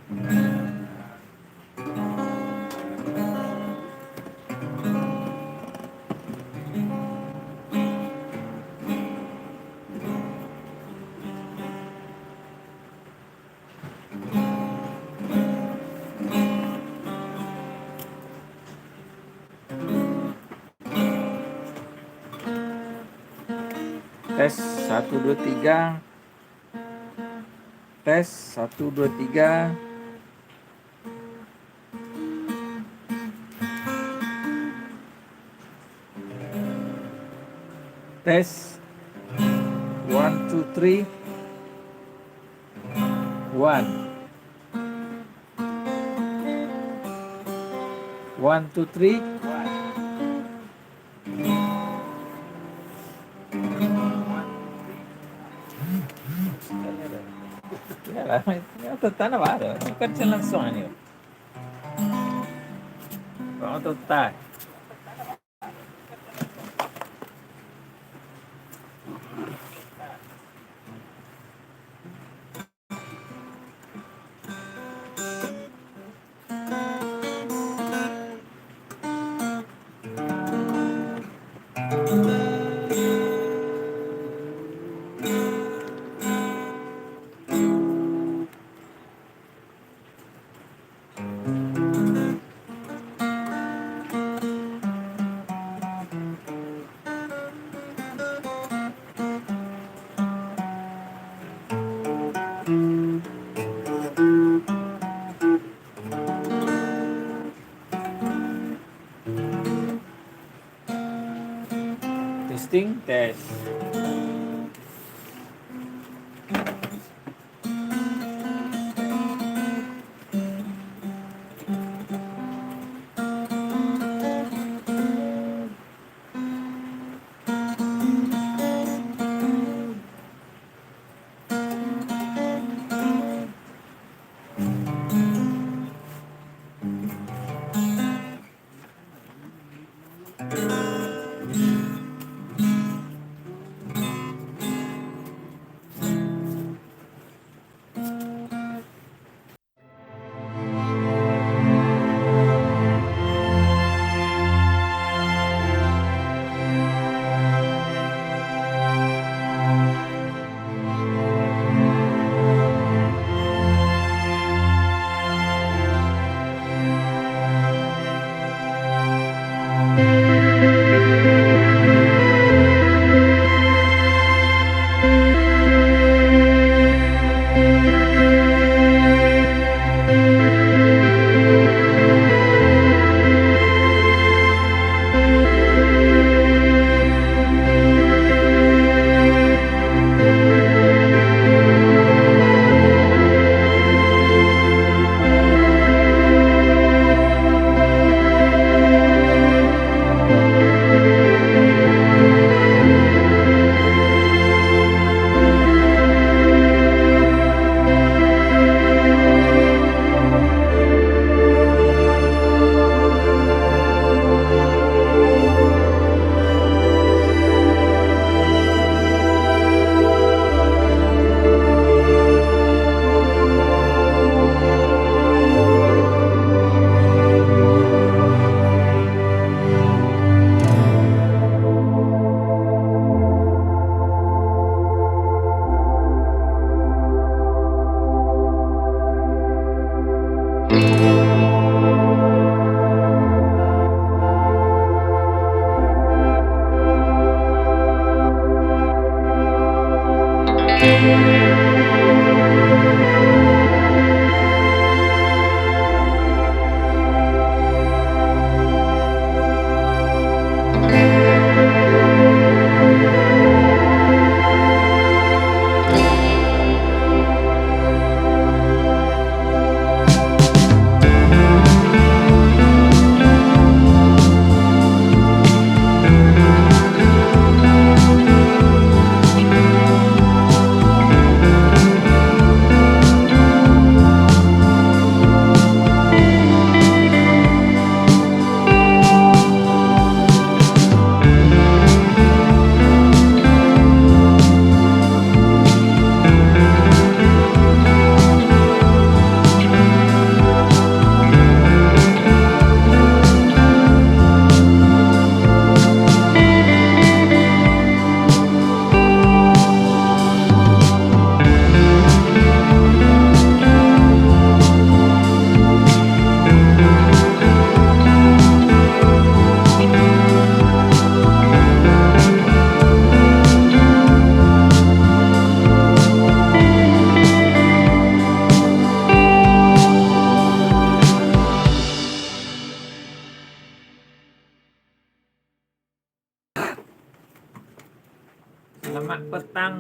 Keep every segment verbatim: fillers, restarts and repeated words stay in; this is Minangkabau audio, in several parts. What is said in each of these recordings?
Tes, satu, dua, tiga. Tes, satu, dua, tiga. Tes. One, two, three. One. One, two, three. Yalah, ya, tanah baru. Bukan langsung ni. Orang tu tak. Testing, tes.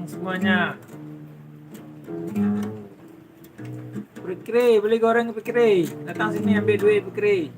Semuanya. Pikri, beli goreng Pikri. Datang sini ambil duit Pikri.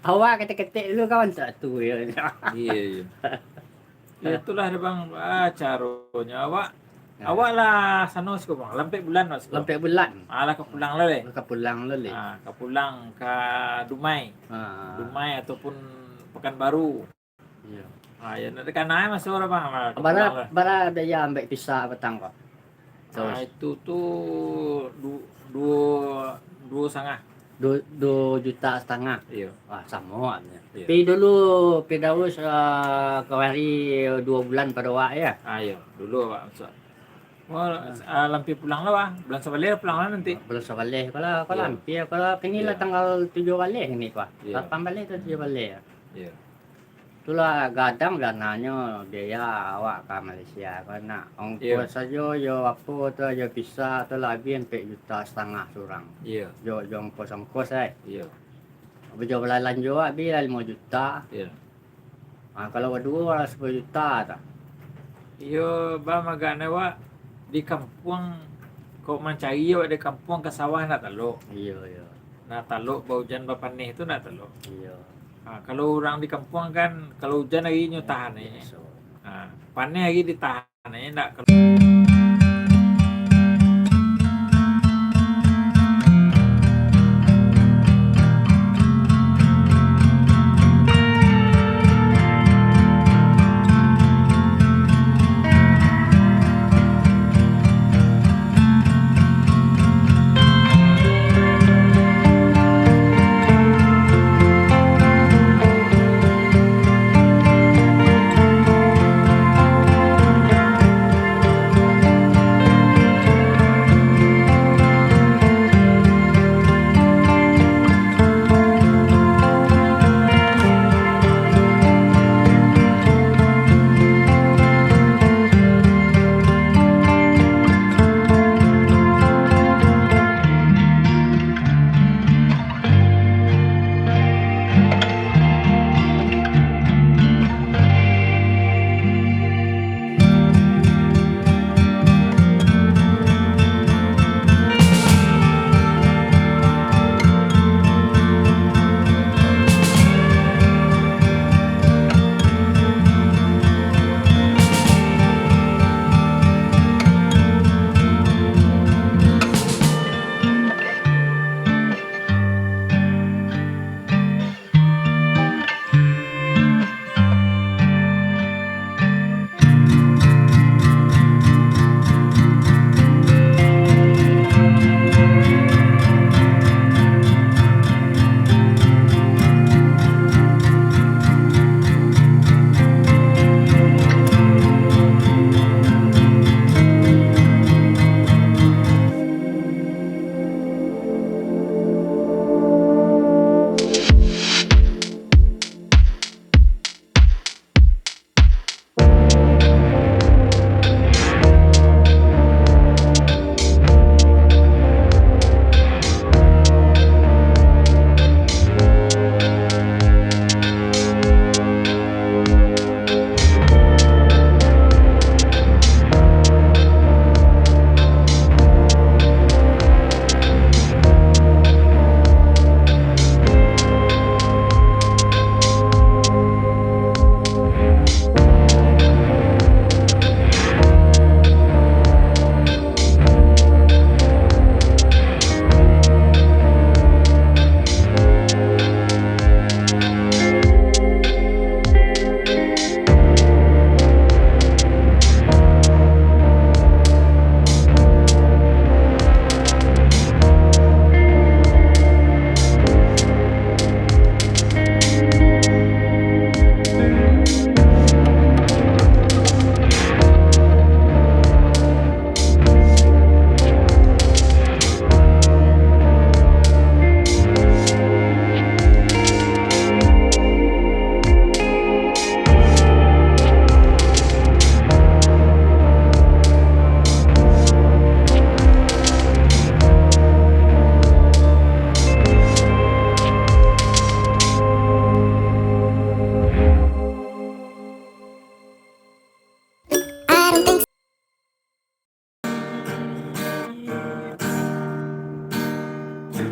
Awak ketek-ketek dulu kawan, tak tu yo. Iyo, iyo. Itulah deh, Bang, ah, caronyo awak. Nah. Awak lah sano siko, Bang. Lampek bulan lah siko. Lampek bulan. Ah, lah ka pulang lah, leh. Lah ka pulang lah, leh. Ah, ka pulang ka Dumai. Ah. Dumai ataupun Pekanbaru. Iyo. Ah, yo, nak dikana maso lah, Bang. Lah, ka pulang lah. Bara, bara biaya ambek pisah patang ko? Ah, itu tu du-, duo, duo satangah. Du-, duo juta satangah. Iyo. Wah, samo agaknyo. Iyo. Pi dulu, Pi Daus, ah, kamari duo bulan pado awak, yo? Ah, iyo. Dulu awak masuak. Oh, ah, lampek pulang lah, wah. Bulan Sabaleh pulang lah nanti. Bulan Sabaleh, kalau, kalau lampek, kalau kini lah tanggal tujuah baleh kini, wah. Iyo. Lapan baleh atau tujuah baleh, yo? Iyo. Itulah gadang dananyo biaya awak ka Malaysia ko nak. Ongkos sajo, yo apo tu, yo pisah tu lah abih ampek juta satangah surang. Iyo. Jo, jo ongkos-ongkos ai. Iyo. Abih jo balanjo abih lah limo juta. Iyo. Ah, kalau baduo lah sapuluah juta tu. Iyo, Bang, agaknyo awak di kampuang, kok mancari awak di kampuang ka sawah ndak talok. Iyo, iyo. Nah, talok baujan bapaneh tu ndak talok. Iyo. Ha, kalau urang di kampuang kan, kalau ujan hari nyo tahan, eh. Biaso. Ha, paneh hari ditahan, eh, ndak kalau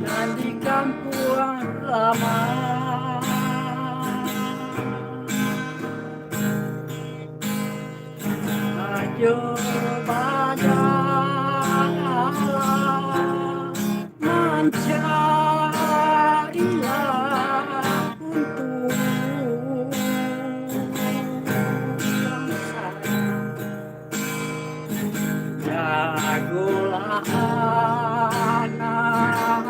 Nan di kampuang lama. Yo badalah, mancarilah untuang. Jagolah anak,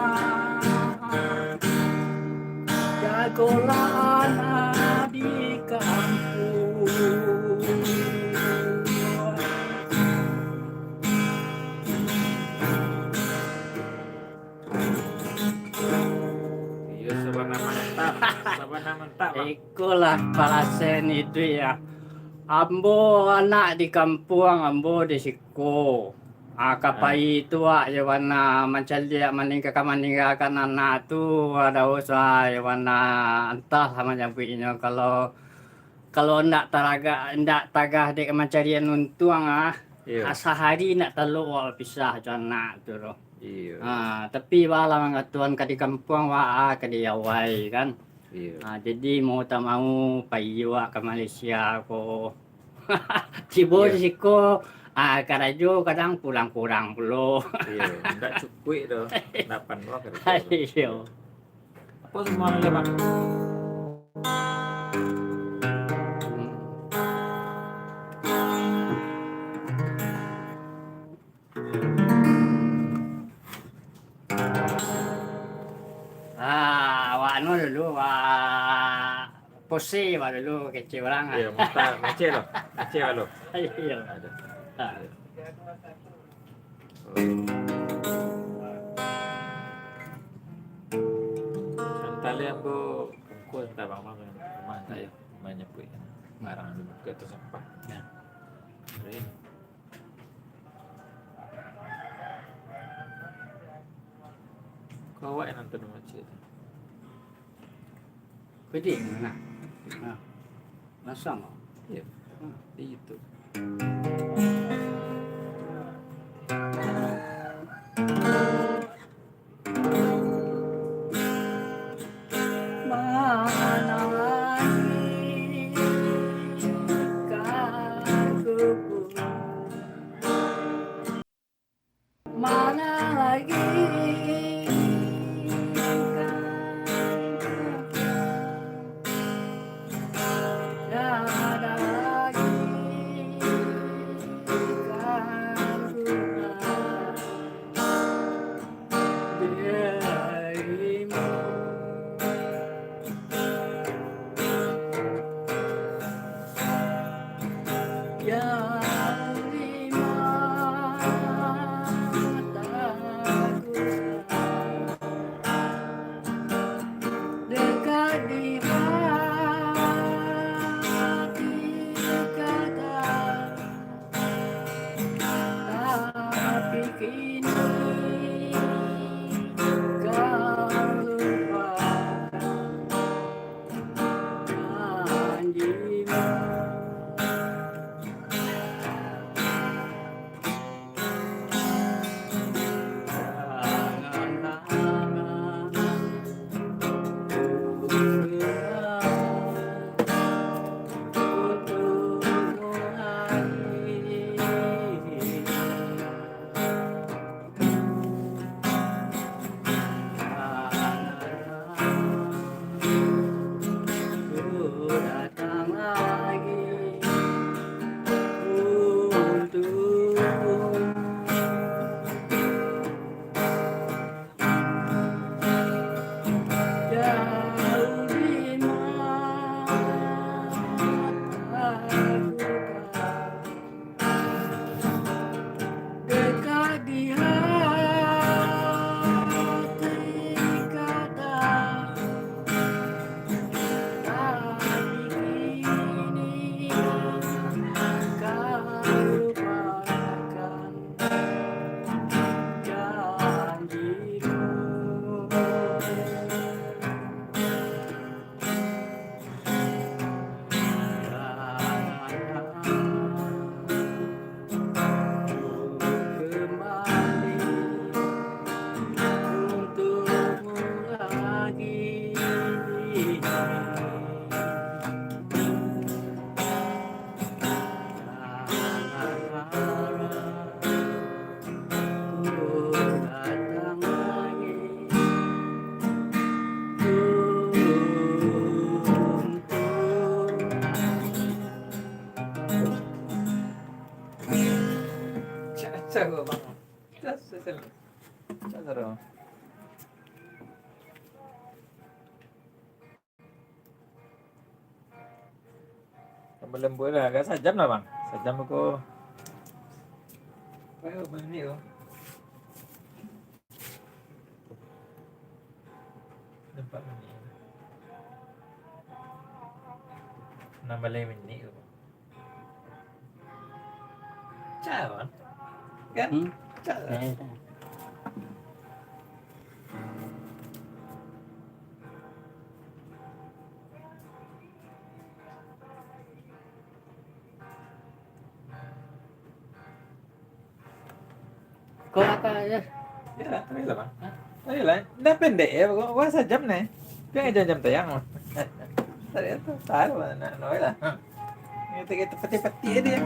jagolah anak di kampuang. Iyo, sabana mantap, sabana mantap, Bang. Ikolah palasen itu ya. Ambo anak di kampuang, ambo di siko. Ah, ka pai tu, wak, yo bana mancaliak, maningga-, ka maninggakan anak tu, ado usah, yo bana, antahlah manyabuiknyo. Kalau, kalau ndak taraga-, ndak tagah dek mancarian untuang, ah, Iyo. ah, sahari ndak talok wak bapisah jo anak tu doh. Iyo. Ah, tapi wak lah mangatoan ka di kampuang, wak, ah, ka di awai, kan. Iyo. Ah, jadi mau tak mau, pai wak ka Malaysia ko. Tibo Iyo. di siko, ah, karajo kadang kurang-kurang pulo. Iyo, ndak cukuik doh, ndak panuah karajo. Iyo. Apo semua ni, Bang? Hmm. Ah, awak anu dulu, awak pose awak dulu, kecek urang, ah. Iyo, muntah, ngecek lo. Ngecek lo. Iyo. Aduh. Ah. Antah lihat, Bu. Bungkuih antah bang, bang, rumah antah yo. Banyak, Bu. Barang dulu ke atas sampah. Ya. Kau awak yang nonton macam tu. Pede mah. Nah. Masang. Iya. Hmm. Di YouTube. Mana lagi kaku pun. Mana lagi kan tiada lagi kan guna dirimu. Jauh di mataku, dekat di hati kata, tapi kini kau lupa janjimu. Datang lagi untuk jauh di Balembuak lah, agak sajam lah, Bang. Sajam ko. Baru minit tu. Nampak minit. Enam baleh minit tu. Cawan. Kan? Hmm. Cawan. Ya, ya. Kau apa ya? Ya, lah, ayolah, Bang. Hah? Ayolah, dah pendek ya, pokok wah sajam nih. Pian jam-jam tayang mah. Tadi tu tahu lah, nak, nak lah. Ha. Kita, kita peti-peti aja dia.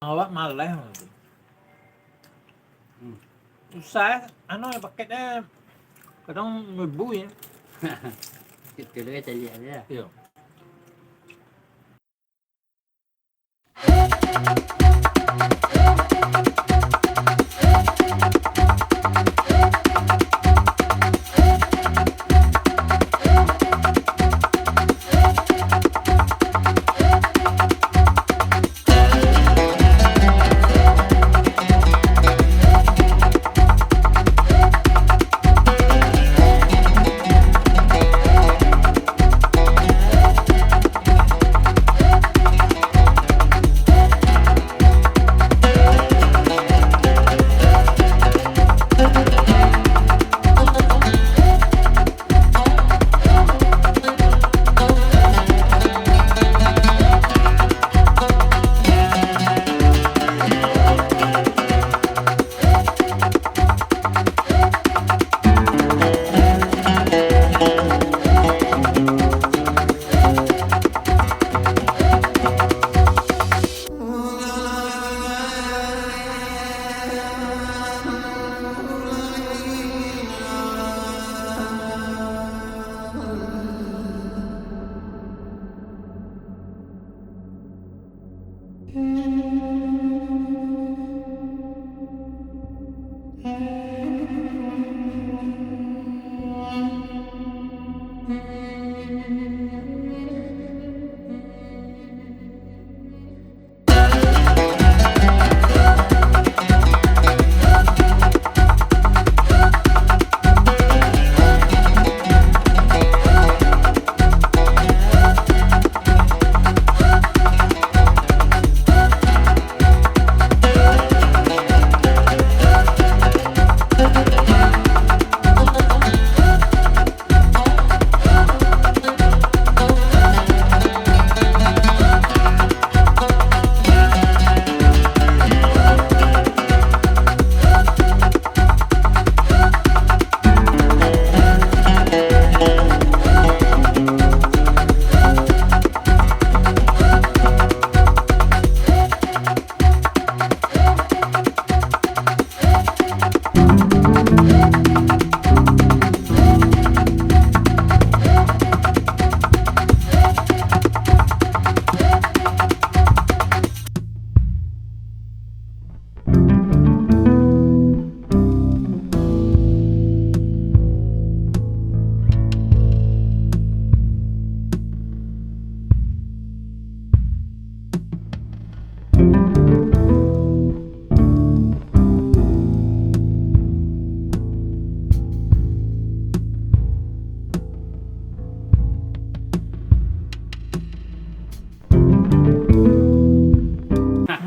Awak maleh tu. Hmm. Susah, eh. Anu, paketnyo kadang melebu, ya. Itu dulu ya, caliak aja. Iya.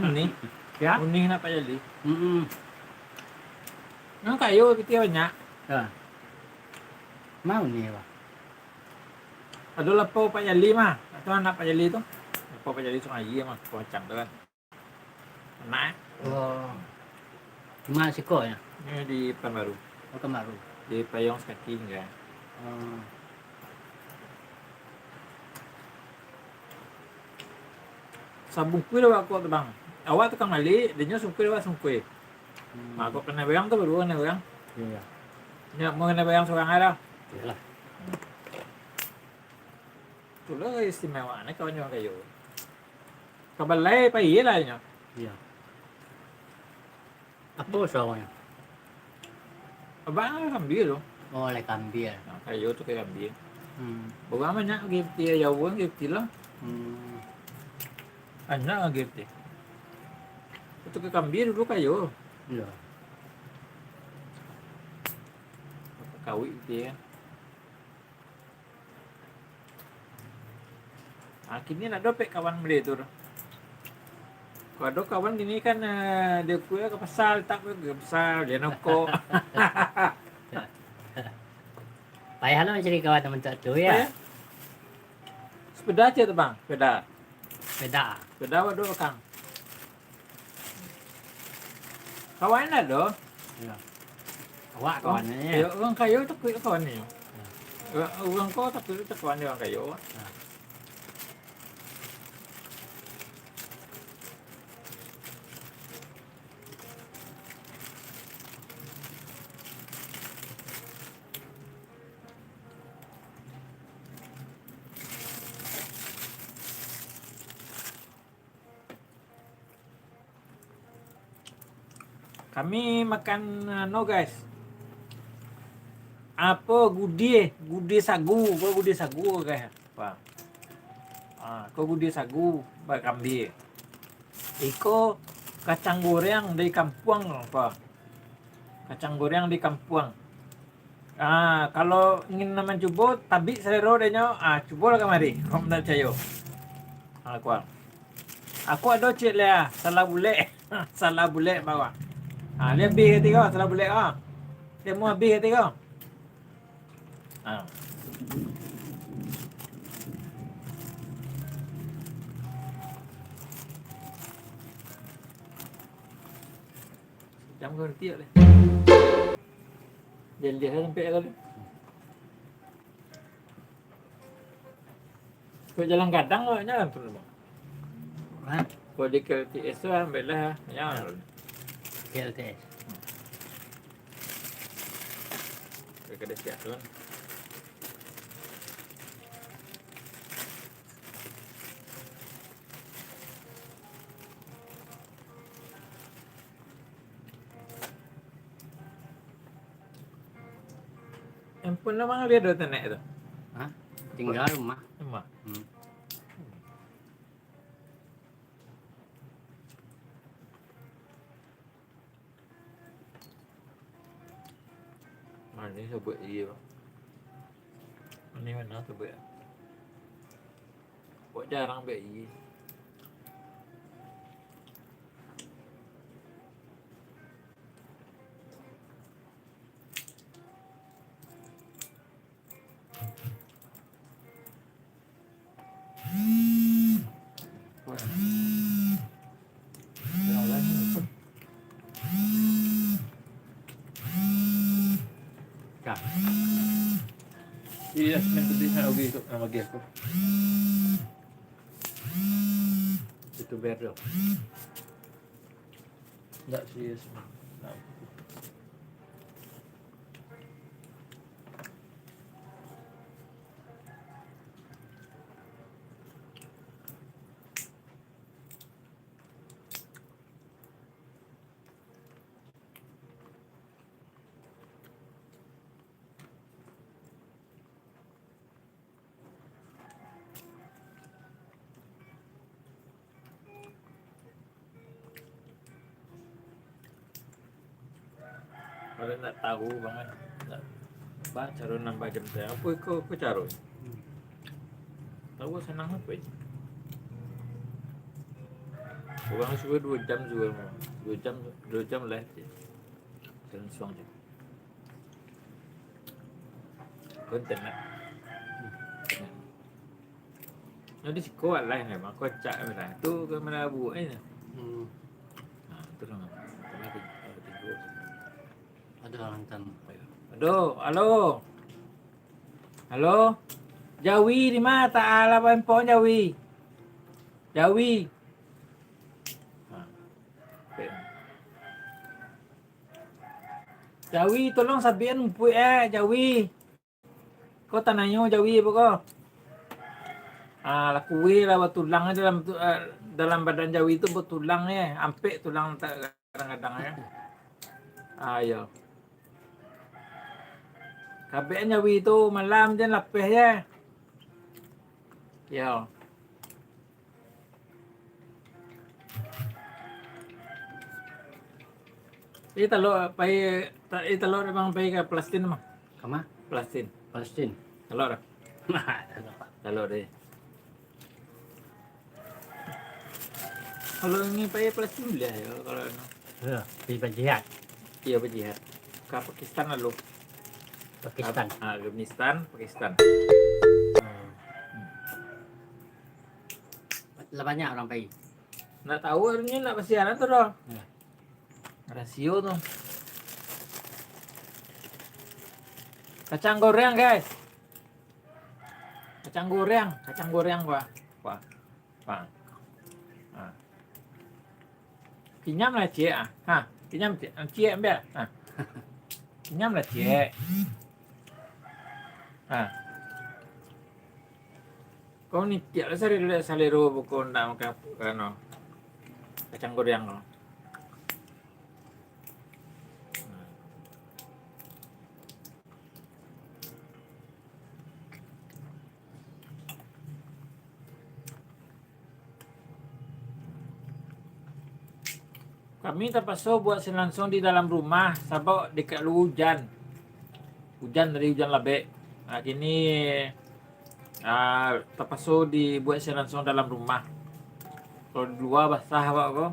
Unik. Ya? Unik nak Pak Jali. Mm-mm. Nan kayo pitih banyak. Ya. Mau ni, Pak. Ado lapau Pak Jali mah. Atau anak Pak Jali tu. Lapau Pak Jali Sungai Aia mah, Kuacang tu kan. Anak, eh. Oh. Cuma siko ya? Ini di Pekanbaru. Oh, Pekanbaru. Di Payuang Sakaki tingga. Oh. Sabungkuih dek awak kok tu, Bang. Awak tukang bali, dinyo sungkuih dek awak sungkuih. Hmm. Mak kok kanai barang tu baru kanai barang. Iya. Nyo mau kanai barang surang ai lah. Iyalah. Itulah istimewa kawan urang kayo. Ka balai pai lah inyo. Iya. Apo usahanyo? Abang lah kambia tu. Oh, lai kambia. Nah, kayo tu kayo kambia. Hmm. Urang banyak gifti, ya urang gifti lah. Hmm. Banyak lah gifti. Itu kayo kambia dulu kayo. Iya. Kawik gitu ya. Ah, kini ndak dapek kawan bali tu doh. Kok ado kawan kini kan, eh, dia kue ka pasar, tak kue ka pasar, dia nokok. Payah lah mancari kawan nan bantuak tu, ya. Payah. Sepeda aja tu, Bang, sepeda. Sepeda. Sepeda awak dua bakang. Kawan ado. Iya. Awak kawan ni. Iyo, urang kayo takuik kawan ni. Iya. Urang, urang ko takuik kawan ni urang kayo. Iya. Kami makan, anu, guys. Apo, gudie, gudie sagu, ko gudie sagu, guys. Wah. Ah, ko gudie sagu bakambia. Iko kacang goreng dari kampuang, apa? Kacang goreng dari kampuang. Ah, kalau ingin mancubo, tabik salero dek nyo, ah, cubolah kamari, kok ndak picayo. Ah, kuang. Aku ado ciek lah, salah bulek. Salah bulek bawah. Ah, dia abih katigo, salah bulek ah. Dia mau abih katigo. Ah. Jam ka reti leh. Jeliah sampai kali. Kok jalan gadang kok nyo kan tu, Bang? Ha? Kok di K L T S tu ambiak lah, nyo. K L T S. Dekat siak tu kan. Handphone lo mangaliah do tanek tu? Hah? Tingga rumah. Rumah? Hmm. Manih sabuik iyo. Manih bana sabuik. Kok jarang bek iyo. Iyo, nan tadi nak bagi tu, nak bagi aku. Itu biar tu. Ndak serius. Ndak. Kalau nak tahu bang kan, nak, ba, caro nambah ganteng. Apa iko, apa caro? Tahu sanang apa ini? Orang suruh dua jam juga, dua jam, dua jam lah. Langsung je. Konten lah. Nah, di siko lah ni, mako cak lah. Tu kamera buek ni. Hmm. Nah, tu lah. Kamera tigo. Ada lah nonton. Aduh, halo. Halo. Jawi di ma? Taala baempong Jawi. Jawi. Nah. Jawi, tolong sabian umpuik, eh, Jawi. Ko tananyo Jawi apo ko? Ah, lah kueh lah batulang dalam tu, eh, dalam badan Jawi tu batulang, eh, ampek tulang ta-, kadang-kadang, eh. Ah, iyo. Kabek Jawi tu malam jan lapeh, eh. Iyo. Eh, talok pai, ta-, eh, talok dah bang pai ka Palestin mah. Kama? Palestin. Palestin. Talok dah. Talok. Talok deh. Kalau ingin pai Palestin boleh yo kalau anu. Ya, pai berjihad. Iyo, berjihad. Ka Pakistan lalu. Pakistan. Af-, ah, Afghanistan, Pakistan. Hmm. Lah banyak orang pai. Ndak tahu, harusnyo ndak basiaran tu doh. Ya. Rasio tu. Kacang goreng, guys. Kacang goreng, kacang goreng, wah. Wah. Wah. Ha. Kinyam lah, ciek, ah. Ha, kinyam, ciek. Ah, ciek, ambiak. Ha. Kinyam lah, ciek. Ha. Kau ni tiap lah sari lihat salero buku ndak makan, anu, kacang goreng kau. Kami tapaso buek sinan langsuang di dalam rumah, sabab dek lu ujan. Ujan tadi, ujan labek. Nah, kini, ah, tapaso dibuek sinan langsuang dalam rumah. Kalau di lua basah awak ko.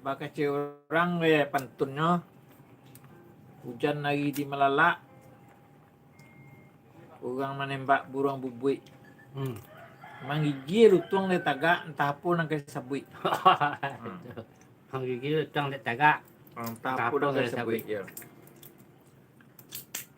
Bakecek urang, eh, pantunnyo, ujan ari di malalak, urang manembak buruang bubuik. Hmm. Manggigia lutuang dek tagak, antah apo nan ka disabuik. Hmm. Manggigia lutuang dek tagak, antah apo nan ka disabuik, yo.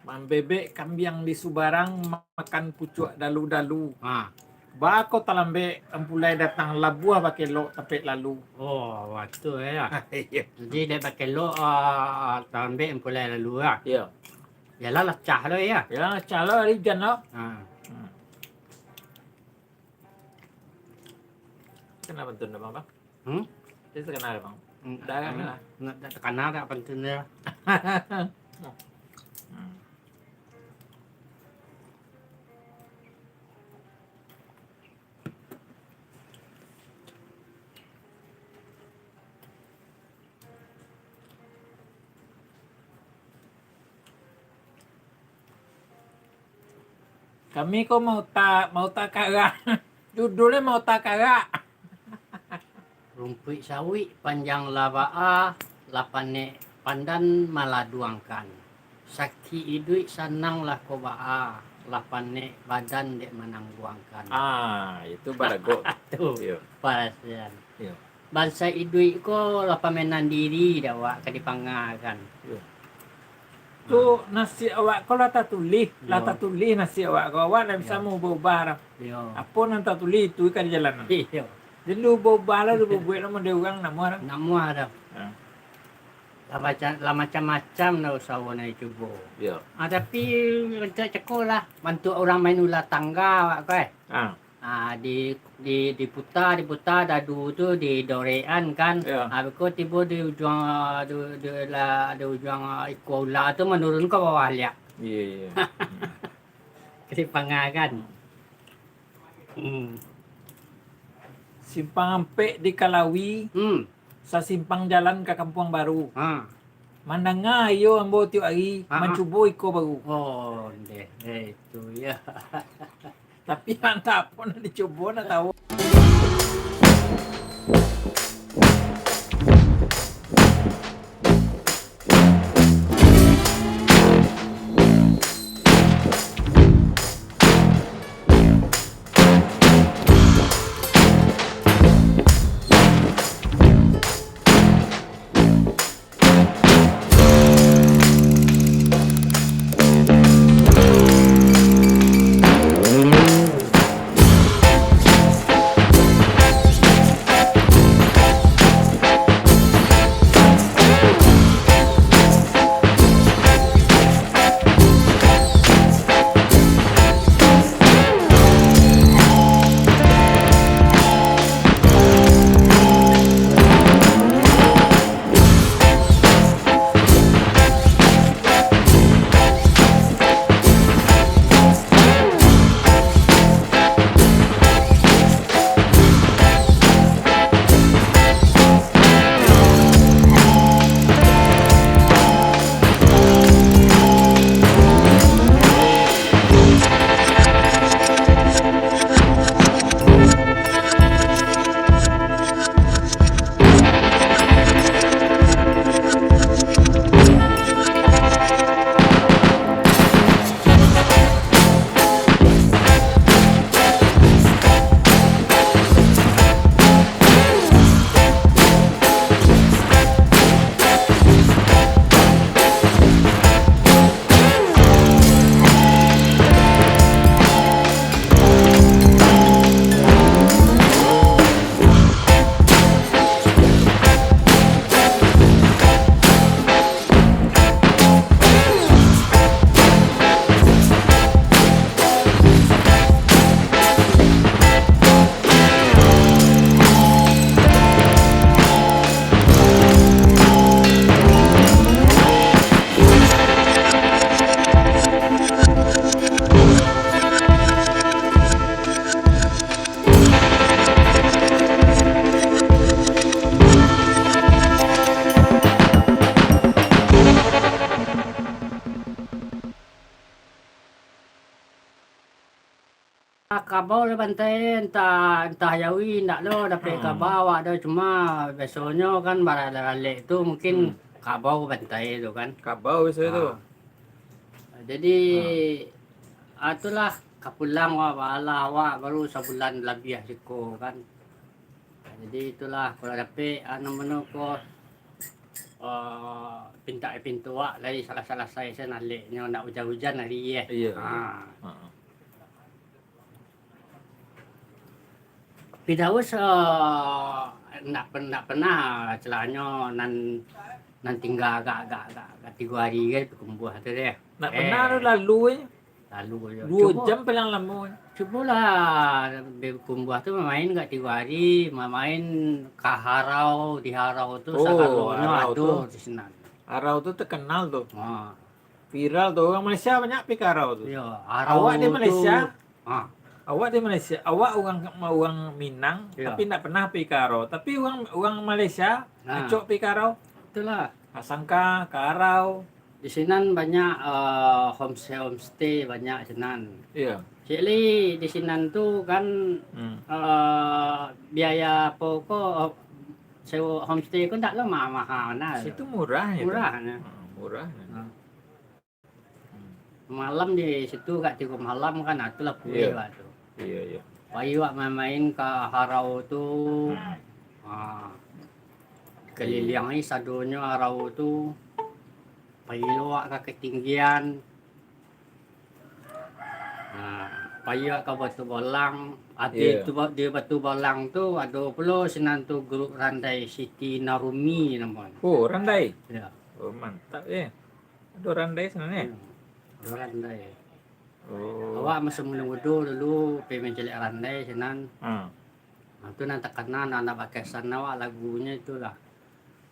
Mambebek kambiang di subarang, makan pucuak dalu-dalu. Ha. Baa kok talambek ampulai datang, labuah bakelok tapek lalu. Oh, batua, yo. Iyo. Jadi, dek bakelok, ah, talambek ampulai lalu, yo. Iyo. Yalah, lacah lo, yo. Yalah, lacah lo, ari ujan lo. Ha. Hmm. Kenapa tu, Bang? Hmm? Dia terkenal, Bang. Hmm, dah, hmm, dah. Nak, nak terkenal tak penting dia. Hmm. Kami ko mauta, mauta karak. Judulnyo mauta karak. Rumpuik sawik panjang lah baa, lah panek pandan maladuangkan. Sakik iduik sanang lah ko baa, lah panek badan dek manangguangkan. Ah, itu baragok. Tu, iyo, parasian. Iyo. Bansa iduik ko lah pamenan diri dek awak ka dipangakan. Iyo. Tu nasib awak ko lah tatulih, lah tatulih nasib awak ko. Awak ndak bisa maubah-ubah doh. Iyo. Apo nan tatulih, itu ka dijalanan. Iyo. Jadi, ubah-ubah lah, dibuek lah model urang, ndak muah doh. Ndak muah doh. Ha. Lah macam, lah macam-macam lah usaho nan dicubo. Iyo. Ah, tapi, rancak cako lah, bantuak urang main ulah tangga awak ko, eh. Ha. Ah, di, di, diputa, diputa dadu tu, didorekan kan. Iyo. Ah, beko tibo di ujuang, ah, di, di, lah, di ujuang, ah, ikua ula tu manurun ka bawah liak. Iyo, iyo. Ka dipangakan. Hmm. Simpang Ampek di Kalawi. Hmm. Sasimpang jalan ka Kampuang Baru. Ha. Mandanga iyo ambo tiok ari, ha, ha, mancubo iko baru. Oh, ndeh, eh, itu, yo. Tapi antah apo nan dicubo, ndak tahu. Ah, kabau lah bantai, entah, entah jawi, indak lo dapek Hmm. kabau awak tu. Cuma biasonyo kan baralek-alek tu mungkin Hmm. kabau bantai tu kan. Kabau biaso tu. Ah. Jadi, Hmm. ah, itulah kapulang awak, baalah awak baru sabulan labiah siko kan. Jadi itulah, kalau dapek, ah, namo-namo ko, ah, pintak pintu awak lai salasai-salasai sen aleknyo, ndak ujan-ujan ari, eh. Iya, iya. Ah. Ha. Firdaus, eh, ndak pen-, ndak pernah, istilahnyo, nan, nan tingga agak, agak, agak, agak tigo hari kan, bakumbuah tu deh. Ndak pernah tu Eh. lalu, eh. Lalu, yo. Duo Cubo, jam paling lamo. Cubolah, bakumbuah tu main agak tigo hari, main ka harau, di harau tu Oh, sagalonyo harau ado tu. di sinan. Harau tu terkenal tu. Ha. Viral tu, urang Malaysia banyak pai ka harau tu. Yo, harau Awak di tu, Malaysia? Ha. Awak di Malaysia, awak urang, urang Minang, Yo. tapi ndak pernah pai ka harau. Tapi urang, urang Malaysia, Ha. acok pai ka harau. Itulah. Asangka, ka harau. Di sinan banyak, eh, homestay, homestay banyak sinan. Iyo. Cik Li, di sinan tu kan, Hmm. eh, biaya apo ko, sewa homestay ko ndak lo ma-, maha bana. Situ murah je tu. Murah je. Ha, murah je. Ha. Hmm. Malam di situ agak tigo malam kan, ah, itulah pueh Iyo. lah tu. Iyo, iyo. Pai awak main-main ka harau tu. Hmm. Ha. Keliliangi sadonyo harau tu. Pai awak ka ketinggian. Ha. Pai awak ka Batu Balang. Abih Iyo. tu ba-, di Batu Balang tu ado pulo sinan tu grup randai Siti Narumi namonyo. Oh, randai? Iyo. Oh, mantap, eh. Ado randai sinan, eh? Hmm. Ado randai. Oh. Awak masa mudo-mudo dulu pai mancaliak randai sinan. Hmm. Nah, tu nan takana, nan, nan bakesan awak lagunyo itulah.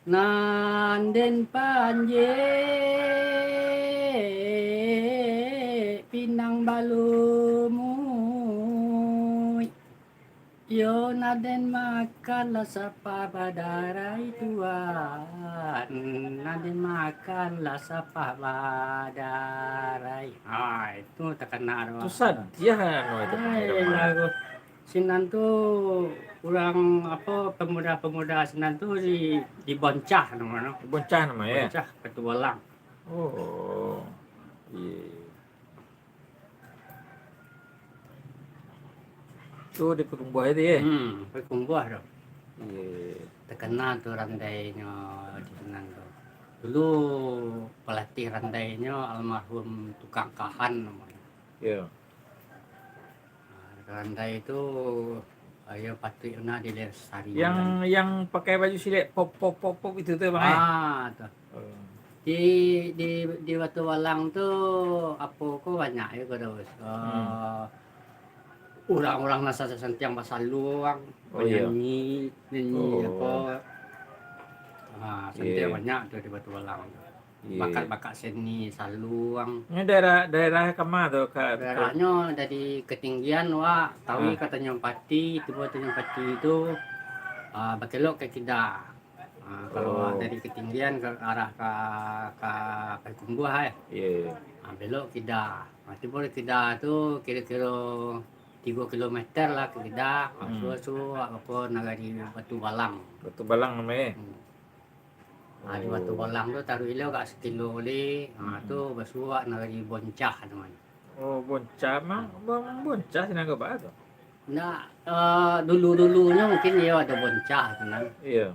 Nan den panjek pinang balumuik. Yo, nan den makan lah sapah badarai, Tuan. Nan den makan lah sapah badarai. Ha, itu takana tu. Tu sadiah anu itu Ai, pengiriman. Lagu sinan tu urang apo, pemuda-pemuda sinan tu di, di Boncah namonyo. Boncah namo, yo? Boncah, Batu Balang. Oh. Iyo. Tu di Pakumbuah itu, yo? Hmm, Pakumbuah tu. Iyo. Takana tu randainyo di sinan tu. Dulu pelatih randainyo almarhum Tukang Kahan namonyo. Iyo. Ah, randai tu, ah, iyo patuik bana dilestarikan. Yang, yang pakai baju silek pop, pop, pop, pop itu tu, Bang, eh? Ah, tu. Oh. Di, di, di Batu Balang tu, apo ko banyak yo, Firdaus. Hmm. Eh, urang-urang nan santiang-santiang basaluang, Oh, iyo. banyanyi, nyanyi Oh. apo. Ah, santiang Iyo. banyak tu di Batu Balang tu. Iyo. Bakat-bakat seni saluang. Ini daerah, daerah kama tu, Kak? Daerahnyo dari ketinggian, wak, tawi Ah. ka Tanjung Pati, tibo Tanjung Pati tu, ah, bakelok ka kida. Ah, kalau Oh. dari ketinggian ke arah ka, ka Payakumbuah, eh. Iyo, iyo. Ah, belok kida. Ah, tibo di kida tu kiro-kiro tigo kilometer lah ka kida. Ah, Hmm. suo-suo, apo, nagari Batu Balang. Batu Balang namo, eh? Hmm. Ah, di Batu Oh. Balang tu taruih lo agak sakilo lai. Ah, Hmm. tu basuo nagari Boncah namonyo. Oh, Boncah mah, Hmm. Bon-, Boncah sinan ka baa tu? Ndak, eh, dulu-dulunyo mungkin iyo ado Boncah tu kan. Iyo.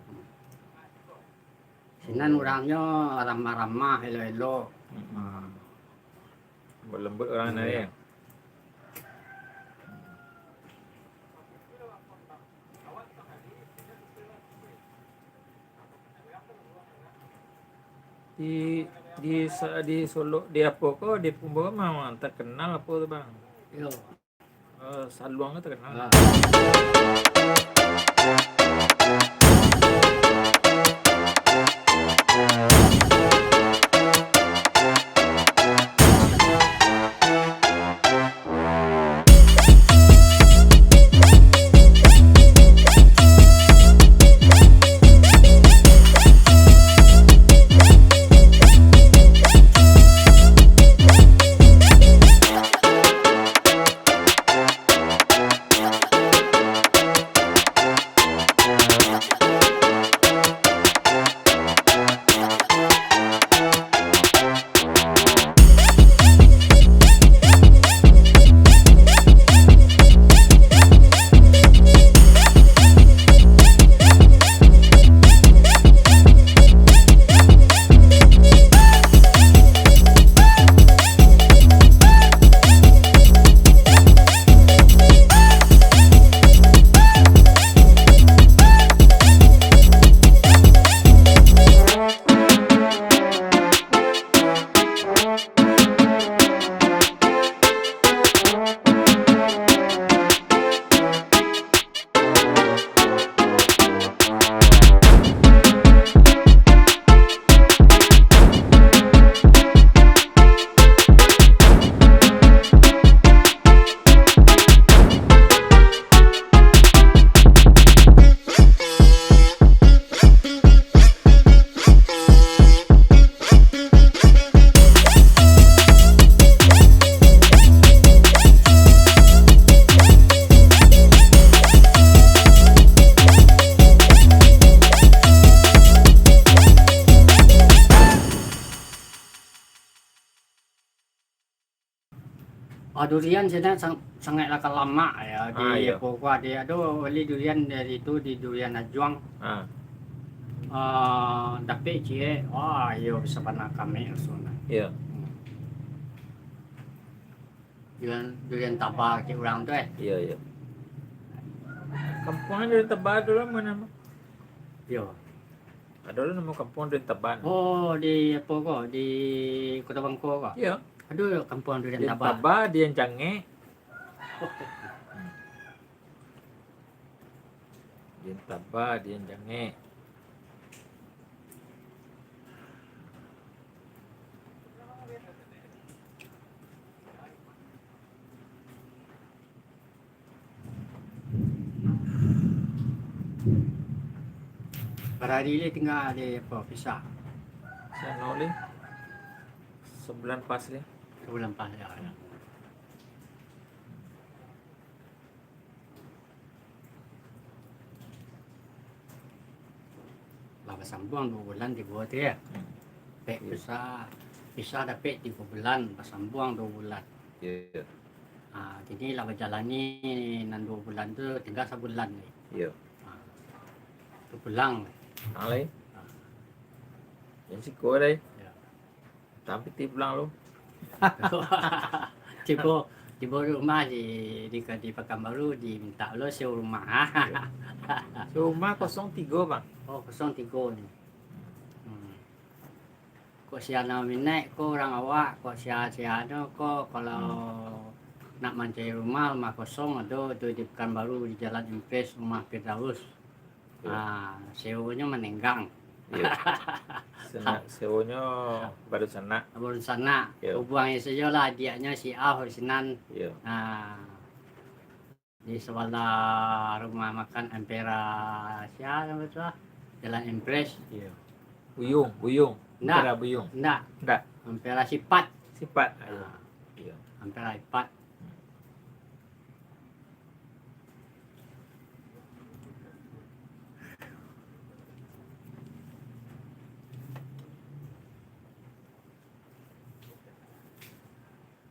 Sinan Oh. urangnyo ramah-ramah, elok-elok. Mm-mm. Ah. Lembut-lembut urang sinan, Iyo. yo. Di, di sa-, di Solok, di apo ko, di Pakumbuah mah, mah terkenal apo tu, Bang? Yo. Eh, saluang tu terkenal. Ah. Durian sinan sang-, sangaiklah ka lamak ya, di Ah, iyo. Pokok ado, ado bali durian dari tu, di Durian Ajuang. Ah. Ah, dapek ciek, wah, iyo bisa bana kami langsung. Iyo. Hmm. Durian, durian taba kecek urang tu, eh. Iyo, iyo. Kampuang Durian Taba tu lah, ma namo? Iyo. Ado lah namo kampuang Durian Taba. Oh, di apo ko? Di Kota Bangko ko? Iyo. Ado kampuang Durian Taba. Durian Taba, Durian Jangek. Durian Taba, Durian Jangek. Bara hari lai tingga di apo, pisah? Sano lai. Sabulan pas lai. Sabulan pas, ya. Lah basambuang duo bulan tibo tu, ya. Hmm. Dapek Iyo. Pisah, pisah dapek tigo bulan, basambuang duo bulan. Iyo. Ah, kini lah bajalani nan duo bulan tu, tingga sabulan lai. Iyo. Ah, tu pulang lai. Pulang lai. Ah. Jan siko lai. Iyo. Tapi ti pulang lu. Tibo, tibo rumah di, di, di Pakanbaru, diminta lo sewa rumah. Iyo. Sewa rumah kosong tigo, Bang. Oh, kosong tigo ni. Hmm. Kok sia nan minaik ko urang awak, kok sia-sia tu ko kalau Hmm. nak mancari rumah, rumah kosong ado tu di Pakanbaru, di Jalan Impres, rumah Firdaus. Iyo. Ah, sewonyo manenggang. Iyo. Sanak, sewonyo baru sanak. Baru sanak. Iyo. Hubuangi sajolah adiaknyo si A sinan. Iyo. Ah, di sabalah rumah makan Ampera, sia namo tu ah? Jalan Impres. Iyo. Buyung, Buyung. Ndak. Ampera Buyung. Ndak. Ndak. Ampera Sipat. Sipat. Ayo. Ah. Iyo. Ampera Sipat.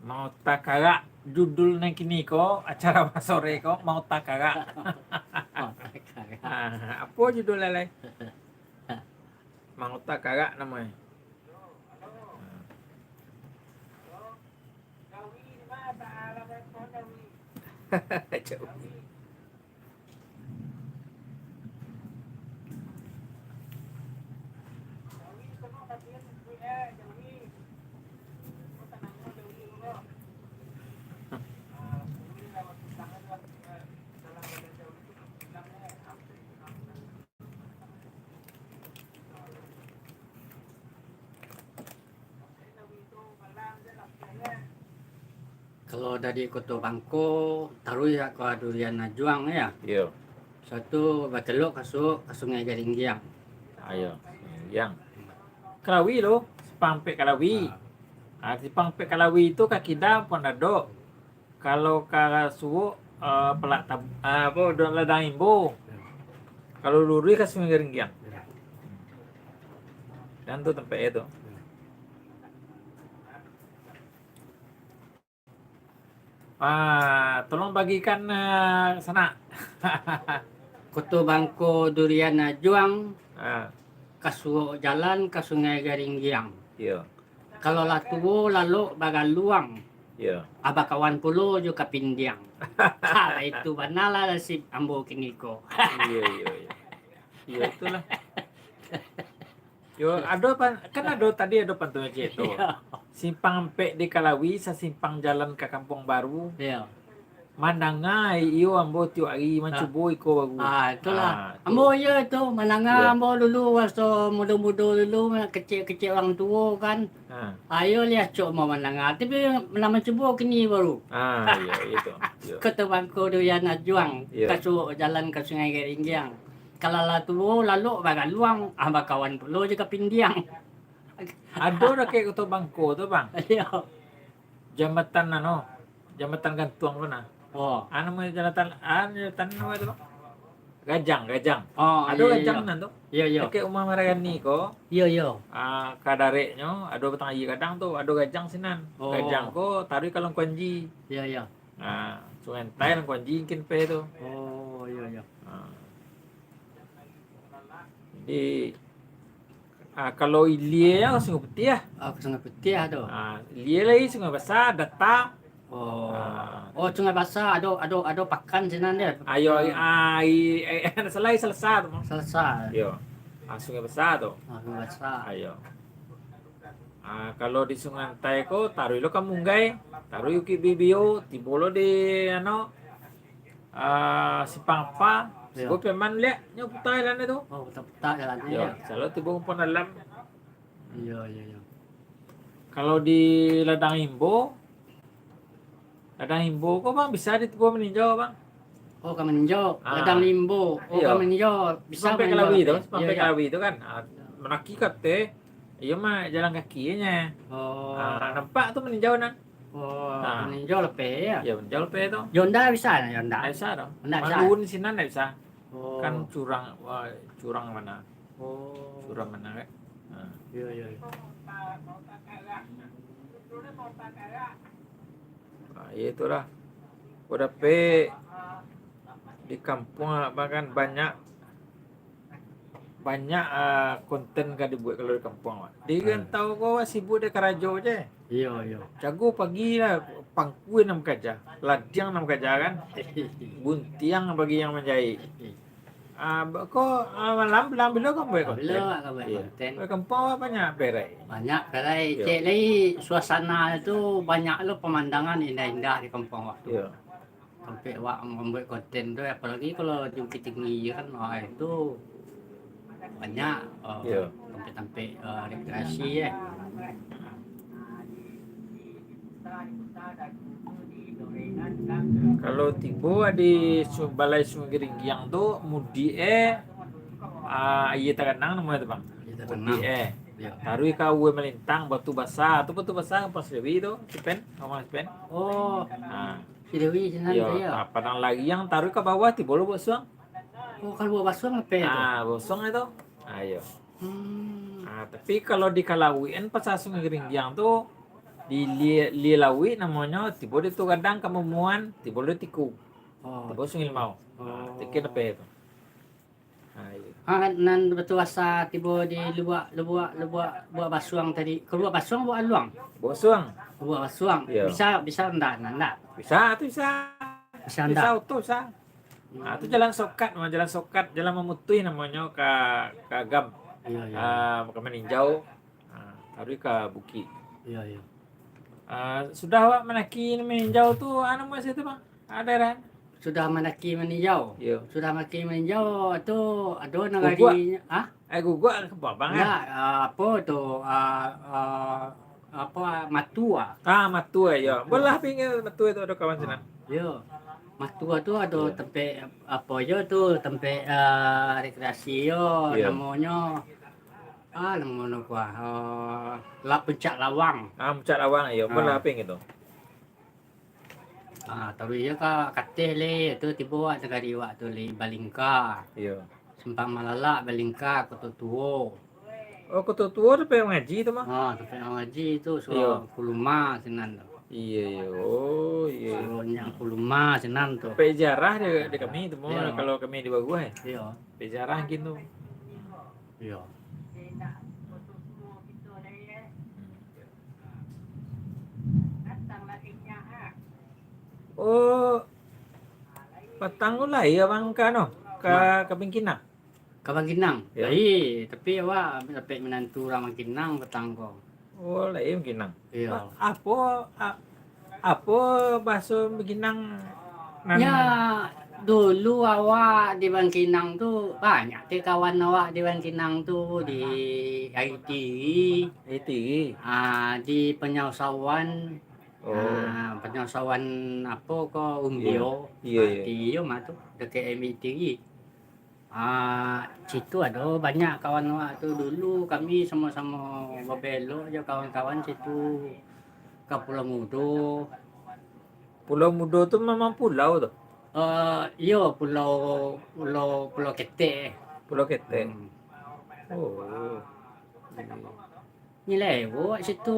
Mauta Karak, judul nan kini ko, acara basore ko, Mauta Karak. Mauta Karak. Ah, apo judul lai? Mauta Karak namonyo. Jauh. Kalau dari Koto Bangko, taruih ka Durian Ajuang, ya. Iyo. Satu batelok ka Suok, ka Sungai Garinggiang. Ayo, Garinggiang. Kalawi lo, Simpang Ampek Kalawi. Ah. Ah, Simpang Ampek Kalawi tu ka kida pun ado. Kalau ka Suok, eh, Palak Tab-, eh, apo, Duang Ladang Imbo. Kalau luruih ka Sungai Garinggiang. Dan tu tampek e tu. Ah, tolong bagikan, eh, sanak. Koto Bangko Durian Ajuang, Ah. ka Suok jalan ka Sungai Garinggiang. Iyo. Kalau lah tuo, lalok bagaluang. Iyo. Ah, bakawan pulo jo kapindiang. Ha, itu bana lah nasib ambo kini ko. Iyo, iyo, iyo. Iyo, itulah. Yo, ado pan-, kan ado tadi ado pantun ciek tu. Iyo. Simpang Ampek di Kalawi, sasimpang jalan ka Kampuang Baru. Iyo. Mandanga iyo ambo tiok ari mancubo iko baru. Ah, itulah. Ah, tu. Ambo iyo tu, mandanga Iyo. ambo dulu, waso mudo-mudo dulu, kecek-kecek urang tuo kan. Ah. Ayo liah cok ambo mandanga, tapi lah mancubo kini baru. Ah, iyo, itu. Iyo. Koto Bangko Durian Ajuang, Iyo. ka Suok jalan ka Sungai Garinggiang. Kalau lah tuo, lalok bagaluang, ah, bakawan pulo jo kapindiang. Ado dakek Koto Bangko tu, Bang. Iyo. Jambatan anu, jambatan gantuang tu nah. Oh. Anu, jambatan, anu, jambatan anu tu, Bang. Gajang, gajang. Oh, ado iyo, iyo, gajang iyo. Nan tu. Iyo, iyo. Dakek rumah Maragani ko. Iyo, iyo. Ah, ka dareknyo ado batang aia gadang tu, ado gajang sinan. Oh. Gajang ko taruih ka Lengkuanji. Iyo, iyo. Ah, Sungai Antai Lengkuanji mungkin pe tu. Oh, iyo, iyo. Ah. Jadi, ah, kalau ilia yo Sungai Putiah. Ah, Sungai Putiah tu. Ah, ilia lai Sungai Basa, Data. Oh. Ah. Oh, Sungai Basa ado, ado, ado pakan sinan deh. Ayo, ah, ai, ai, salah, Salesa tu mah. Salesa. Yo. Ah, Sungai Basa tu. Ah, Sungai Basa. Ayo. Ah, kalau di Sungai Antai ko, taruih lo ka Munggai, taruih Bukik Bibio, tibo lo di, anu, ah, Simpang Apa, iyo. Sibo Peman liak, nyo puta jalan tu. Oh, puta-puta jalan yo, yo. Selalu tibo Kampung Dalam. Iyo, iyo, iyo. Kalau di Ladang Imbo, Ladang Imbo ko, Bang, bisa di tibo maninjau, Bang. Oh, ka maninjau. Ah. Ladang Imbo. Oh, iyo. Ka maninjau. Bisa maninjau. Sampai Kalawi tu, sampai Kalawi tu kan. Ah, mandaki ka ateh, iyo mah jalan kaki nyo. Oh. Ah, nampak tu maninjau nan. Oh, ah. Maninjau lapeh, yo? Yo, maninjau lapeh tu. Yo ndak bisa, yo ndak? Ndak bisa tu. Ndak bisa. Malun sinan ndak bisa. Oh. Kan curang, wah, curang bana. Oh. Curang bana, kan? Ha. Yo, yo, yo. Ha, yo itulah. Ko dapek di kampuang, Abang, kan banyak banyak, ah, konten ka dibuek kalau di kampuang, Wak. Di rantau ko, Wak, sibuk dek karajo je. Iyo, iyo. Jago pagi lah, pangkua nan bakaja, ladiang nan bakaja, kan. Buntiang pagi nan manjaik. Ah, ba-, ko, ah, malam, malam bilo ka buek konten? Bilo ka buek konten. Iyo. Buek kampuang, Wak, banyak perai. Banyak perai. Iyo. Cek lai suasana tu, banyak lo pemandangan indah-indah di kampuang, Wak, tu. Iyo. Tampek awak mambuek konten tu, apolai kalau di Bukittinggi kan, wah, itu banyak, eh, iyo, tampek-tampek, eh, rekreasi, eh. Kalau tibo di su-, Balai Sungai Geringgiang tu, mudiak, eh, ah, Aia Taganang namo tu, Bang. Aia Taganang. Mudiak, eh. Iyo. Taruih ka Uwai Malintang, Batu Basa. Tu Batu Basa, Kampung Siliwi tu, Sipen, rumah Sipen. Oh. Ah. Siliwi sinan tu, yo. Ah, Padang Lariang taruih ka bawah, tibo lo Basuang. Oh, kalau Basuang apo tu? Ah, Basuang itu. Ah, iyo. Hmm. Ah, tapi kalau di Kalawik kan, Pasar Sungai Geringgiang tu, di Lia, Lia Lawik namonyo, tibo di tu gadang ka Mumuan, tibo di Tiku. Oh. Tibo Sungai Limau. Oh. Ah, tikin apo tu? Ha, iyo. Ha, nan Batu Basa tibo di Lubuak, Lubuak, Lubuak, Lubuak Basuang tadi. Ka Lubuak Basuang, Lubuak Aluang? Basuang. Lubuak Basuang. Iyo. Bisa, bisa ndak, ndak, ndak? Bisa, tu bisa. Bisa ndak? Bisa oto, bisa. Hmm. Ha, tu jalan sokat, jalan sokat, jalan mamutuih namonyo ka, ka Agam. Iyo, iyo. Ah, ka Maninjau. Ha, taruih ka bukik. Iyo, iyo. Ah, sudah awak mandaki Maninjau tu, anu, mas itu, Bang? Ada, kan? Sudah mandaki Maninjau. Iyo. Sudah mandaki Maninjau tu ado nagari, Guguak. Ah? Eh, Guguak ka Babang, kan? Ndak, ah, apo tu, ah, ah, apo, ah, Matua. Ah, Matua, iyo. Matua. Bolah pinggir Matua tu ado kawan sinan. Iyo. Matua tu ado, iyo, tampek apo yo tu, tampek, ah, rekreasi yo, iyo, namonyo. Ah, namonyo kuah, ah, La-, Puncak Lawang. Ah, Puncak Lawang, iyo. Ah. Bolah pinggir tu. Ah, taruih iyo ka, ka ateh lai, tu tibo awak nagari awak tu lai, Balingka. Iyo. Simpang Malalak, Balingka, Koto Tuo. Oh, Koto Tuo tu tampek mangaji tu mah? Ah, tampek mangaji tu, surau, iyo, Kuluma sinan tu. Iyo, iyo. Oh, iyo. Surau Nyiak Kuluma sinan tu. Tampek ziarah di, di kami tu mah, iyo, kalau kami di Baguah, eh. Iyo. Tampek ziarah gitu. Iyo. Hmm. Oh, patang tu lai abang ka anu, ka, ma, ka Bangkinang? Ka Bangkinang? Yo. Lai, tapi awak dapek minantu urang Bangkinang patang ko. Oh, lai Bangkinang. Iyo. A-, apo, a-, apo bahaso Bangkinang nan... Yo, dulu awak di Bangkinang tu, banyak ti kawan awak di Bangkinang tu, di Aitiri. Aitiri. Ah, di Panyausawan. Oh. Ah, Panyausawan apo ko, Umbio. Iyo. Iyo, ah, iyo. Iyo mah tu, dakek M I T G. Ah, situ ado banyak kawan awak tu. Dulu kami samo-samo babelok jo kawan-kawan situ ka Pulau Mudo. Pulau Mudo tu memang pulau tu? Eh, iyo, Pulau, Pulau, Pulau Ketek. Pulau Ketek. Hmm. Oh. Nilai buat situ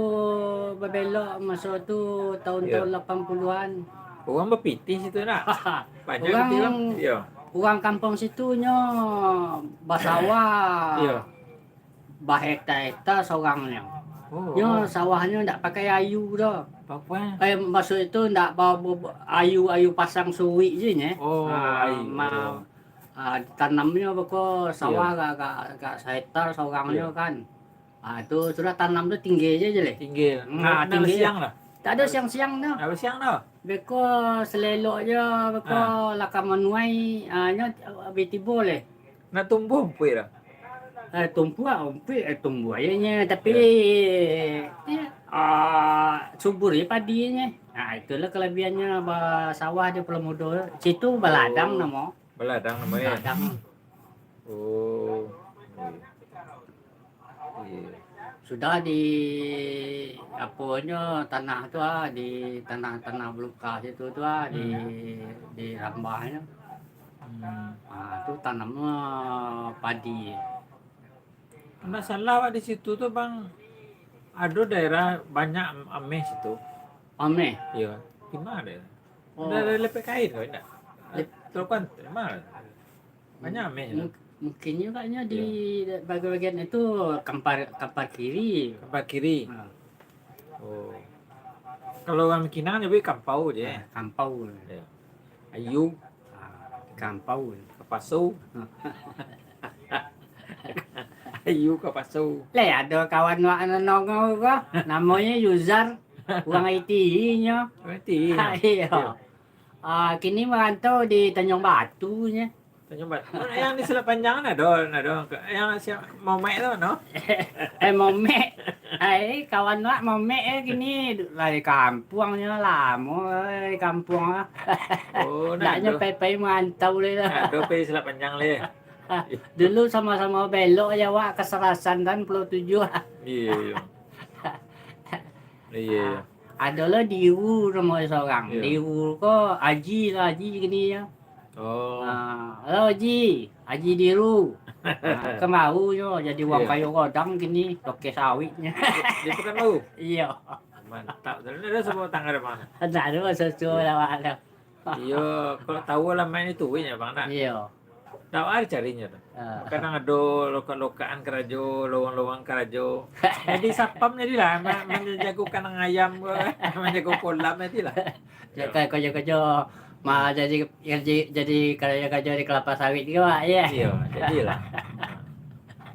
babelok maso tu tahun-tahun Iyo. lapan puluhan. Urang bapitih situ nak? Banyak Urang, pitih, Bang. Iyo. urang kampung situ nyo basawah. Iyo. Bahekta-hekta sorangnyo. Oh. Nyo sawahnyo ndak pakai ayu doh. Apa? Eh, maksud itu ndak ba-, ba-, ba-, ayu-ayu pasang suruik je nye. Oh, Ah, ayu. ma-, ah, tanamnyo beko sawah Iyo. agak, agak, agak sahektar sorangnyo Iyo. kan. Ah, tu sudah tanam tu tinggi je je leh. Tinggi. Hmm, Nak, nak tinggi. basiang lah. Tak ada Nak siang-siang tu. Nak basiang tu. Beko selelok je, beko Ah. laka manuai, ah, nyo bi tibo leh. Nak tumbuh umpuik tu? Eh, tumbuah, umpuik, eh, tumbuah aja nye, tapi, Iyo. eh, ah, subur je padi nye. Nah, itulah kelebihannya ba-, sawah di Pulau Mudo. Situ Baladang Oh. namo. Baladang namo, eh? Baladang. Oh. Iyo. Iyo. Sudah di, aponyo, tanah tu ah, di tanah-tanah belukah situ tu ah, di, Hmm. di rambahnyo. Hmm. Ah, tu tanamnyo padi. Ndak salah awak di situ tu, Bang, ado daerah banyak ameh situ. Ameh? Iyo. Di ma daerah? Oh. Daerah Lepek Kain ko, indak? Lep- Teluk Kuantan, di ma? Banyak ameh tu. Mung-, mungkin juga nyo di Iyo. bagian-bagian itu Kampar, Kampar Kiri. Kampar Kiri. Ha. Oh. Kalau urang Minang nyabuik kampau je. Ha, kampau. Iyo. Ayu. Ha, kampau. Kapaso. Ayu kapaso. Leh, ado kawan wak nan nongol ko, namonyo Yuzar, urang I T I nyo. Urang I T I, Ha, iyo. iyo. Ah, kini merantau di Tanjung Batu nyo. Tanjung Batu. Oh, yang di Selat Panjang kan ado, ado. Yang si Momek tu, no? Eh, Momek. Ai, kawan wak Momek, eh, kini dari kampuang nyo, lamo dari kampuang lah. Oh, Ndak nyo ado. pai-pai merantau leh lah. Ado pai Selat Panjang leh. Dulu samo-samo belok je awak ka Sarasan kan, Pulau Tujuah. Iyo, iyo. Iyo, iyo. Ah, ado lo Diru namo sorang. Iyo. Diru ko Aji lah, Aji kini nyo. Oh. Ah, halo Aji, Aji Diru. Ah, kan baru nyo jadi urang Iyo. kayo godang kini, toke sawit nyo. Di, di Pekanbaru? Iyo. Mantap. Ado samo tangga mah. Ndak ado susu Iyo. lah, Bang. Iyo, kalau tahu alamaik itu, weh, ya, Bang, nak? Iyo. Tahu ari carinyo tu. Ah. Kadang ado lokak-lokakan karajo, lowang-lowang karajo. Jadi satpam jadilah, ma-, manjago kandang ayam ko, manjago kolam jadilah. Yo. Ka-, karajo-karajo, ma-, jadi, jadi, jadi karajo-karajo di kelapa sawit ko, Wak, yo? Iyo, jadilah.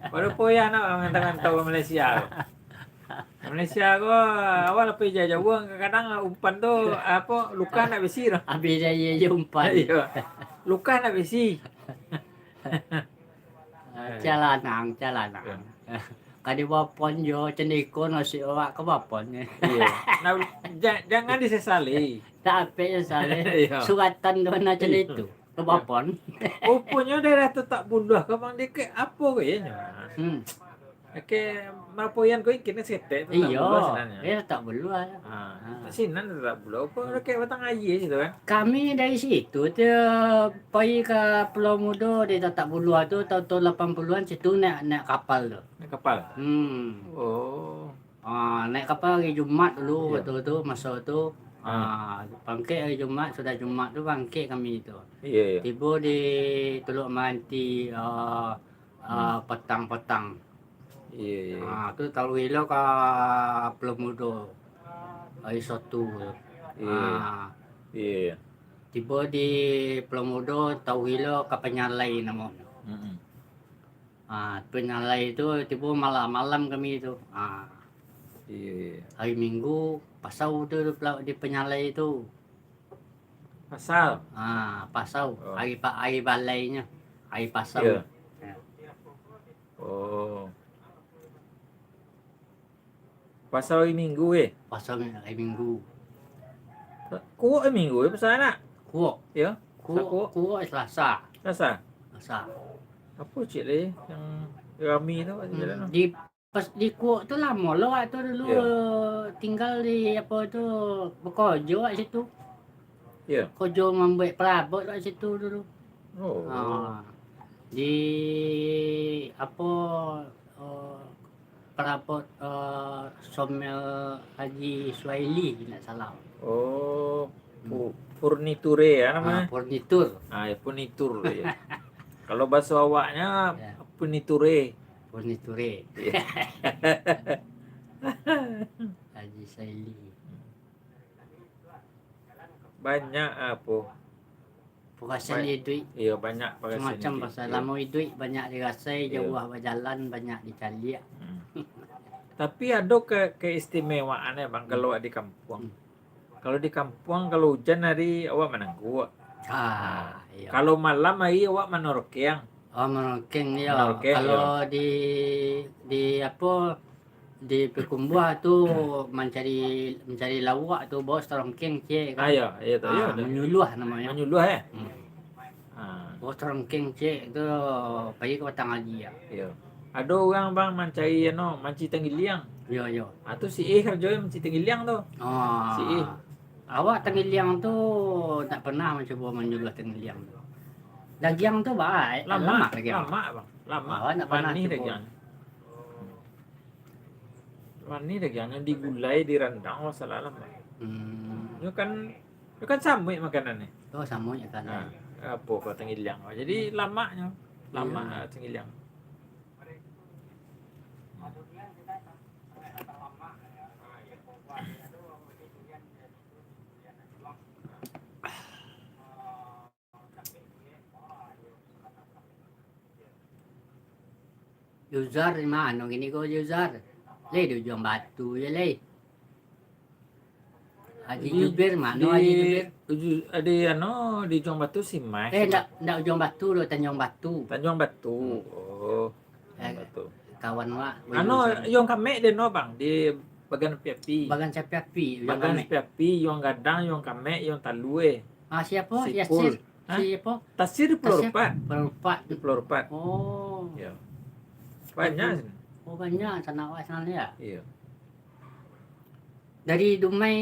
Baru poyah nak mangantau-ngantau ka Malaysia ko. Malaysia ko, awak lah pai jauah-jauah, kadang-kadang umpan tu, apo, lukah ndak bisi tu. Abih dari je umpan. Iyo. Lukah ndak bisi. Ah, calanang, calanang. Iyo. Ka di bapon jo, candiko nasib awak ka bapon. Iyo. Nah, ja-, jangan disesali. Tapi sesali. Iyo. Suratan tu nah candiko. Iyo. Ka bapon. Ruponyo daerah Tatak Buluah ko, Bang Dikek, apo ko inyo? Hmm. Oke, Mapoyan ko kini setek tu Tatak Iyo, Buluah sebenarnyo. Iyo, Tatak Buluah. Ha, ha. Sinan Tatak Buluah. Apo Hmm. dakek batang aia situ kan? Kami dari situ tu pai ka Pulau Mudo di Tatak Buluah tu tahun-tahun lapan puluhan situ naik, naik kapal tu. Naik kapal? Hmm. Oh. Ah, naik kapal hari Jumat dulu, Iyo. waktu tu, maso tu. Ah. Ah, bangkek hari Jumat, sudah Jumat tu bangkek kami tu. Iyo, iyo. Tibo di Teluk Meranti, ah, ah, Hmm. patang-patang. Iyo, iyo. Ah, tu taruih lo ka Pulau Mudo, hari Sabtu tu. Iyo, iyo. Ah. Iyo, iyo. Tibo di Pulau Mudo, taruih lo ka Panyalai namonyo. Mm-mm. Ah, Panyalai tu tibo malam-malam kami tu. Ah. Iyo, iyo. Hari Minggu, pasau tu di pela-, di Panyalai tu. Pasau? Ah, pasau. Oh. Hari pa-, hari balainyo. Hari pasau. Iyo. Yo. Oh. Pasau hari Minggu, eh? Pasau hari Minggu. Kuok hari Minggu, eh, pasau anak? Kuok. Yo? Kuok, Pasau kuok? kuok Selasa. Selasa? Selasa. Apo cik leh yang rami tu, kat Hmm, jalan tu? di, pas di kuok tu lamo lo wak tu dulu, Yo. tinggal di apo tu, bekojo wak situ. Iyo. Kojo mambuek parabot kat situ dulu. Oh. Ha. Di, apo, eh, parabot, eh, Somel Haji Suhaili, ndak salah. Oh, Hmm. fu-, furniture ya Ha, namonyo? Furnitur. Ah, ya, furnitur, ya. Kalau bahaso awaknyo, Ya. furniture. Furniture. Iya. Haji Suhaili. Banyak apo? Pagasan Ba-, di iduik. Iyo, banyak pagasan Macam di pasal iduik. Lamo iduik, banyak dirasai, Iyo. Jauah bajalan, banyak dicaliak. Hmm. Tapi ado ke-, keistimewaan ya, Bang, Hmm. kalau di kampuang. Hmm. Kalau di kampuang, kalau ujan hari, awak manangguak. Ah, Nah, iyo. kalau malam hari, awak manorkeang. Oh, manorkeang, iyo. Manorkeang, Kalau iyo. di, di apo, di Pakumbuah tu mancari, mancari lauak tu, bawa sarongkeng ciek kan. Ah, iyo, iyo tu, iyo Ah, tu. Manyuluah namonyo. Manyuluah, eh? Hmm. Ah. Bawa sarongkeng ciek tu, pai ka Batang Haji, ya. Iyo. Ado urang, Bang, mancari, anu, manci tanggiliang. Iyo, iyo. Ah, tu siih karajonyo manci tanggiliang tu. Ah. Siih. Awak tanggiliang tu tak pernah mancubo manyuluah tanggiliang tu. Dagiang tu baik, Lamak, lamak dagiang. Lamak, Bang. Lamak. Awak tak pernah Manih cubo. Dagiang. Manih dagiang, digulai, dirandang, masalah lamak. Hmm. Nyo kan, nyo kan samuik makanan ni. Oh, samuik makanan. Ha, apo, apo tanggiliang. Jadi, Hmm. lamaknyo. Lamak, Iyo. ah, tanggiliang. Yuzar di mano kini ko, Yuzar? Lai di Ujuang Batu je, lai. Haji Di, Jubir, mano di, Haji Jubir? Uju-, di, anu, di Ujuang Batu si Mas. Eh, ndak, ndak Ujuang Batu doh, Tanjuang Batu. Tanjuang Batu. Hmm. Oh, Eh, Tanjuang Batu. Kawan wak, Anu, Yuzar. Yuang Kamek di no, Bang, di Bagan Api-api. Bagan Api-api, Yuang Bagan Kamek. Api-api, Yuang Gadang, Yuang Kamek, Yuang Talue. Ah, siapo? Sipul. Yasir. Hah? Si apo? Tasir di Pulau Tasir Rupat. Pulau Rupat. Di Pulau Rupat. Oh. Ya. Banyak Aduh. Sini. Oh, banyak sanak awak sinan, ya? Iya. Dari Dumai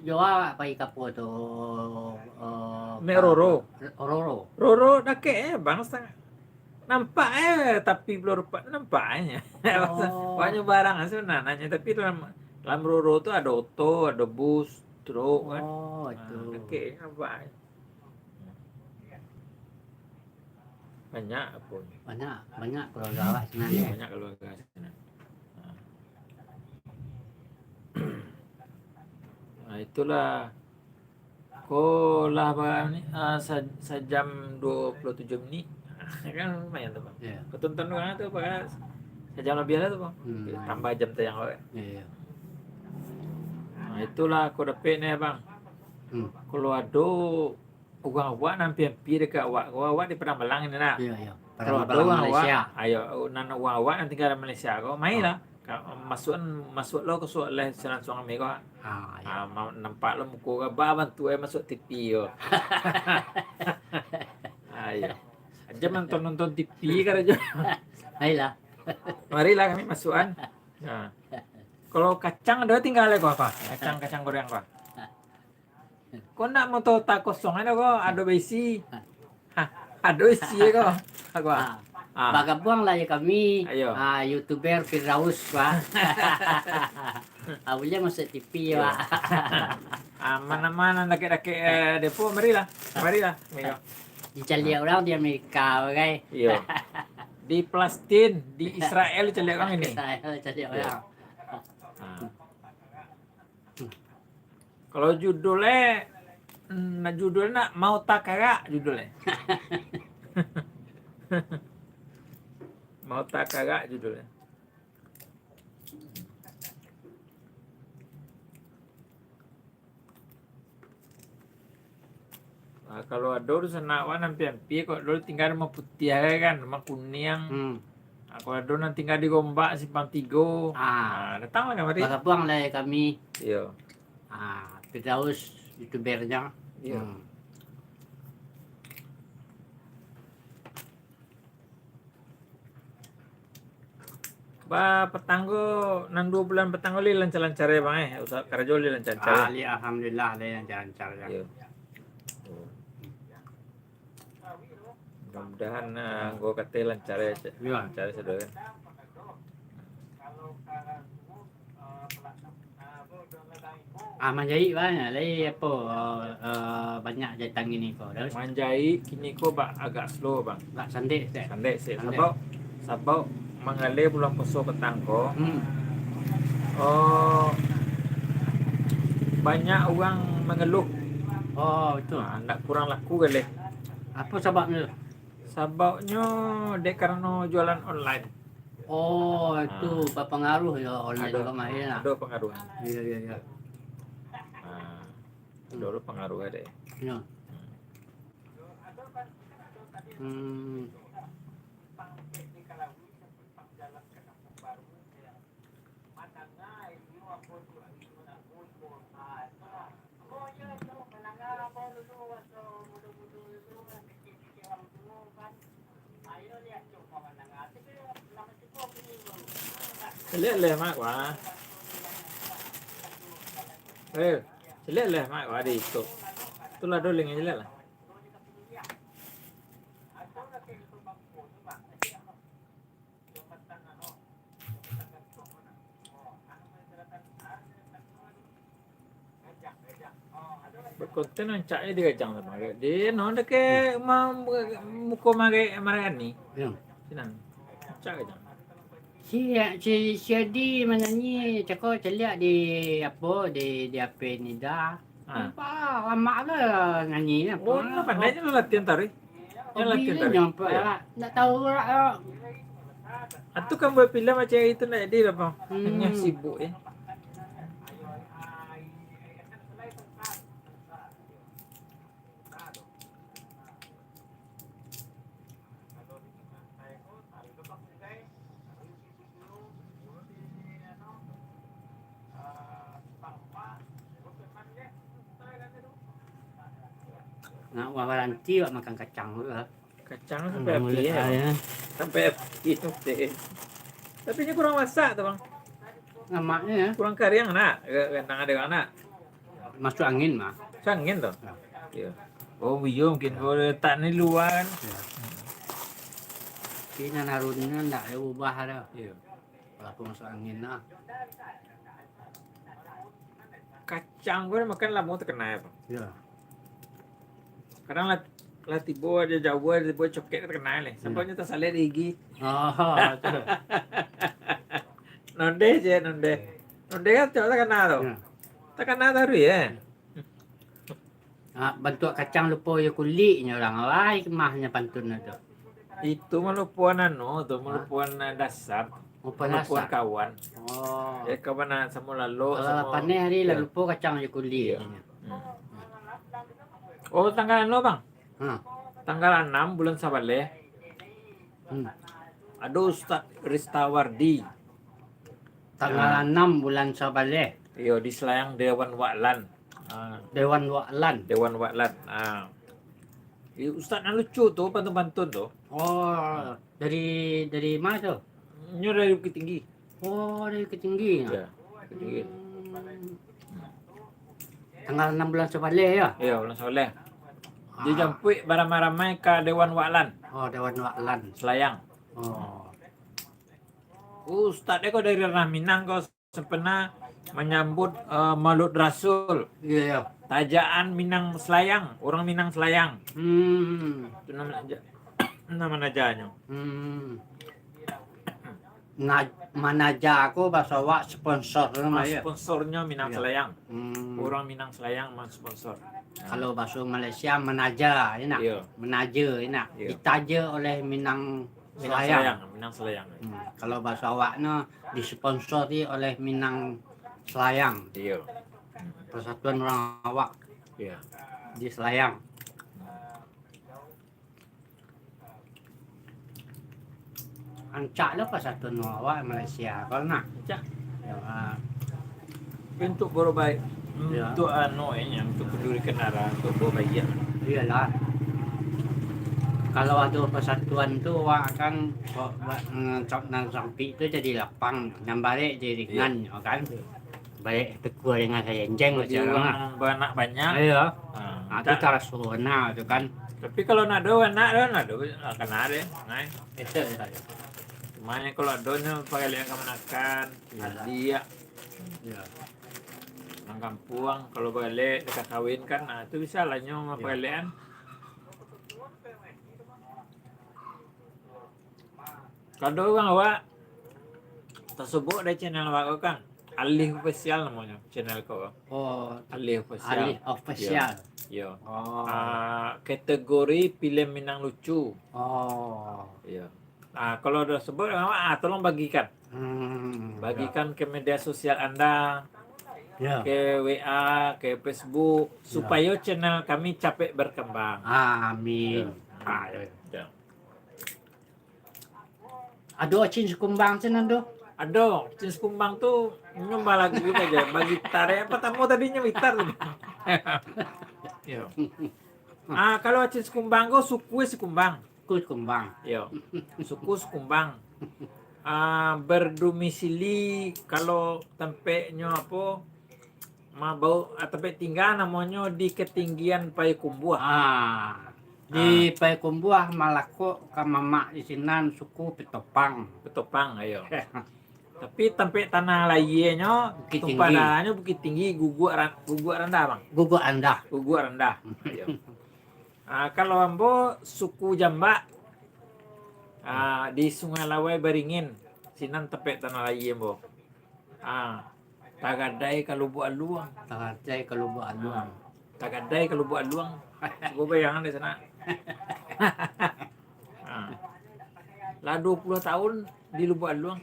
jo awak pai ka apo tu, eh, Mek ka Roro. Roro. Roro dakek, eh, Bang, satangah. Nampak, eh, tapi Pulau Rupat nampak, eh. Oh. Banyak barang sebenarnya, tapi dalam, dalam Roro tu ada oto, ada bus, truk, kan. Oh, Ah, itu. Dakek, nampak, eh. Banyak apo ni? Banyak, banyak keluarga awak sinan, Iya, ya? Banyak keluarga sinan. Nah. Nah, itulah. Ko lah ba-, ni, ah, sa-, sajam dua puluh tujuh menit. Kan lumayan tu, Bang. Iya. Ko tonton urang tu, Bang, sajam labiah lah tu, Bang. Hmm. Tambah jam tayang awak. Iya, iya. Nah, itulah ko dapek ni, Bang. Hmm. Kalau ado urang awak nan ampia-ampia dek awak, awak di Padang Balang ni nak. Iya, iya. Kalau Padang ado Balang urang awak, Malaysia. Ayo, nan urang awak nan tingga di Malaysia ko, mailah. Ah. Ka-, masuak, masuak lo ka suok live se langsuang kami ko. Ah, iya. Ah, ma-, nampak lo muko ko, ba bantuak e masuak T V ko. Ayo. Aja nonton-nonton T V karajo. Ayolah. Marilah kami masuakan. Nah. Kalau kacang ado tingga ko apa? Kacang, kacang goreng ko. Ko ndak moto ta kosong ado ko, ado baisi. Hah, ado isi ko. Aku, ah. Ah. Ah. Bagabuanglah jo kami, Ayo. Ah, YouTuber Firdaus, Pak. Ah, buliah masuak T V, Iyo. Pak. Ah, mana-mana dakek-dakek, eh, depo, marilah. Marilah. Iyo. Dicaliak urang di Amerika, bagai. Iyo. Di Palestin, di Israel dicaliak urang ini. Israel dicaliak Iyo. Urang. Ah. Kalau judulnyo, mm, judulnyo nak Mau Takarak judulnyo. Mau Takarak judulnyo. Ah, kalau ado tu sanak awak nan ampia-ampia, kok dulu tingga di Rumah Putiah kan, Rumah Kuniang. Hmm. Ah, kalau ado nan tingga di Gombak, Simpang Tigo, Ah. ah, datanglah kamari. Bagabuanglah kami. Iyo. Ah, Firdaus, YouTubernyo. Iyo. Hmm. Ba, patang ko, nan duo bulan patang ko lai lancar-lancar ya, Bang, eh? Usaha karajo lai lancar-lancar Ah, ya? Lai, alhamdulillah, lai lancar-lancar ya. Iyo. Mudah-mudahan, ah, anggo katai lancar ya, Cak. Iya. Lancar sudah kan. Ah, manjaik banyak lai apo, eh, banyak jatang kini ko. Terus? Manjaik kini ko ba-, agak slow, Bang. Agak sandek, Cak. Sandek sih. Sandek. Sabab, sabab manggaleh bulan puaso patang ko. Hmm. Oh, banyak urang mangaluah. Oh, itu. Ah, ndak kurang laku galeh. Apo sababnyo? Sababnyo dek karano jualan online. Oh, itu bapangaruh yo online ko mah, yo. Ado pangaruh. Iya, iya, iya. Ah, ado pangaruh dek. Iya. Hmm. Caliak leh, Mak, wah. Eh, caliak leh, Mak, wah, di itu. Itulah dulu yang caliak lah. Bakonten rancak e di Gajang tu, Mak. Di no dek muko Mare-, Marani. Yo. Sinan. Rancak Gajang. Si, si, si Adi manyanyi, cako caliak di, apo, di, di H P Nida. Ah. Nampak lamak lah nyanyi ni, apo. Oh, pandai je lah latihan tari. Yang latihan tari. Nyo, Pak, ndak tahu lah, ah. Atu kan buat filem macam itu ndak jadi lah, Bang. Hmm. Hanya sibuk, ya. Nak wawaranti awak makan kacang tu lah. Kacang tu sampai api, eh. Sampai api tu, eh. Tapi ni kurang masak tu, Bang. Lamaknyo, ya. Kurang kariang nak, kandang ado nak. Masuk angin mah. Masuk angin tu? Ya. Iya. Oh, iyo, mungkin kalau letak ni luar kan. Ya. Tapi nan harunyo ndak ado ubah dah. Iya. Walaupun masuk angin lah. Kacang ko makan lamo takana, Bang. Iya. Kadang lah, lah tibo ajo jauah, tibo cokek takana leh. Sampai nyo tasalek di gigi. Oh, betul. Nondeh je, nondeh. Nondeh kan cok takana tu. Iya. Takana taruih, ya. Ah, bantuak kacang lupo jo kuliknyo urang, wah, hikmahnyo pantun tu. Itu malupoan anu tu, malupoan dasar. Malupoan dasar. Malupoan kawan. Oh. Jadi kawan nak samo lalok, samo paneh hari lah lupo kacang jo kulik. Iya. Hmm. Oh, tanggal anu, Bang? Ha. Tanggal anam bulan Sabaleh. Hmm. Ado Ustaz Ristawardi. Tanggal anam bulan Sabaleh. Iyo, di Selayang Dewan Waklan. Ah. Dewan Waklan. Dewan Waklan. Ah. Ustaz nan lucu tu, pantun-pantun tu. Oh, dari, dari ma tu? Nyo dari Bukittinggi. Oh, dari Bukittinggi. Iya, Bukittinggi. Hmm. Tanggal anam bulan Sabaleh, ya? Iya, bulan Sabaleh. Ah. Dijampuik baramai-ramai ka Dewan Waklan. Oh, Dewan Waklan. Selayang. Oh. Ustaz dia ko dari Ranah Minang ko. Sempena manyambut, eh, Maulud Rasul. Iya, iya. Tajaan Minang Selayang, urang Minang Selayang. Hmm. Itu nan aja-, nan manajanyo. Hmm. Na-, manaja ko baso awak sponsor tu, ah, namanya. Sponsor nyo Minang Selayang. Hmm. Urang Minang Selayang mang sponsor. Nah. Kalau baso Malaysia, manaja, inak. Iya. Manaja, inak. Iya. Ditaja oleh Minang Minang Selayang. Selayang, Minang Selayang. Hmm. Kalau baso awaknyo, disponsori oleh Minang Selayang. Iya. Persatuan Urang Awak. Iya. Di Selayang. Rancak lo persatuan Urang Awak Malaysia, kalau nak. Rancak. Ya, ah. Untuak babaik, untuak anu, eh, untuak panduri kendara, untuak babaik. Iyolah. Kalau ado persatuan tu, awak kan, kok, ba-, mm, cok nan sampik tu jadi lapang, nan barek jadi ringan, kan. Barek tekua dengan sajenjang, macam beranak banyak. Iyo. Ah. Itu cara suruh anak tu kan. Tapi kalau nak ado anak tu, nak ado, nak kena deh, ngai. Itu, itu, itu. Cuma kalau adonyo pagalek kamanakan, adik, ya. Nang kampuang, kalau pagalek, deka kawin kan, nah, itu bisa lah nyo mapagalekan. Kado urang awak, tasobok dari channel awak ko kan, Alih Official namonyo channel ko. Oh, Alih Official. Alih Official. Yo. Oh. Ah, kategori filem Minang lucu. Oh. Yo. Ah, kalau ado sobok awak, ah, tolong bagikan. Hmm. Bagikan ke media sosial anda, ya, ke W A, ke Facebook, ya, supayo channel kami capek berkembang. Amin. Ya. Ah, ya. Ya. Ado Acin Sikumbang tu, nan tu? Ado, Acin Sikumbang tu nyo balagu sajo, bagitar. Yang pertamo tadi nyo gitar tu. Yo. Ah, kalau Acin Sikumbang ko, suku Sikumbang. Suku Sikumbang. Yo. Suku Sikumbang. Ah, berdomisili, kalau tampeknyo apo, Mabau, ah, tampek tingga namonyo di ketinggian Payakumbuah. Ah, di Payakumbuah, malakok ka mamak di sinan, suku Petopang. Petopang, iyo. Tapi tampek tanah lahianyo, Bukittinggi. Tumpah darannyo Bukittinggi, Guguak Ran-, Guguak Randah, Bang. Guguak Randah. Guguak Randah. Iyo. Ah, kalau ambo suku Jambak, ah, di Sungai Lawai Baringin, sinan tampek tanah lahia ambo. Ah, tagadai ka Lubuak Aluang. Tagadai ka Lubuak Aluang. Ah, tagadai ka Lubuak Aluang. Cubo bayangkan di sana. Ah. Lah dua puluh tahun di Lubuak Aluang.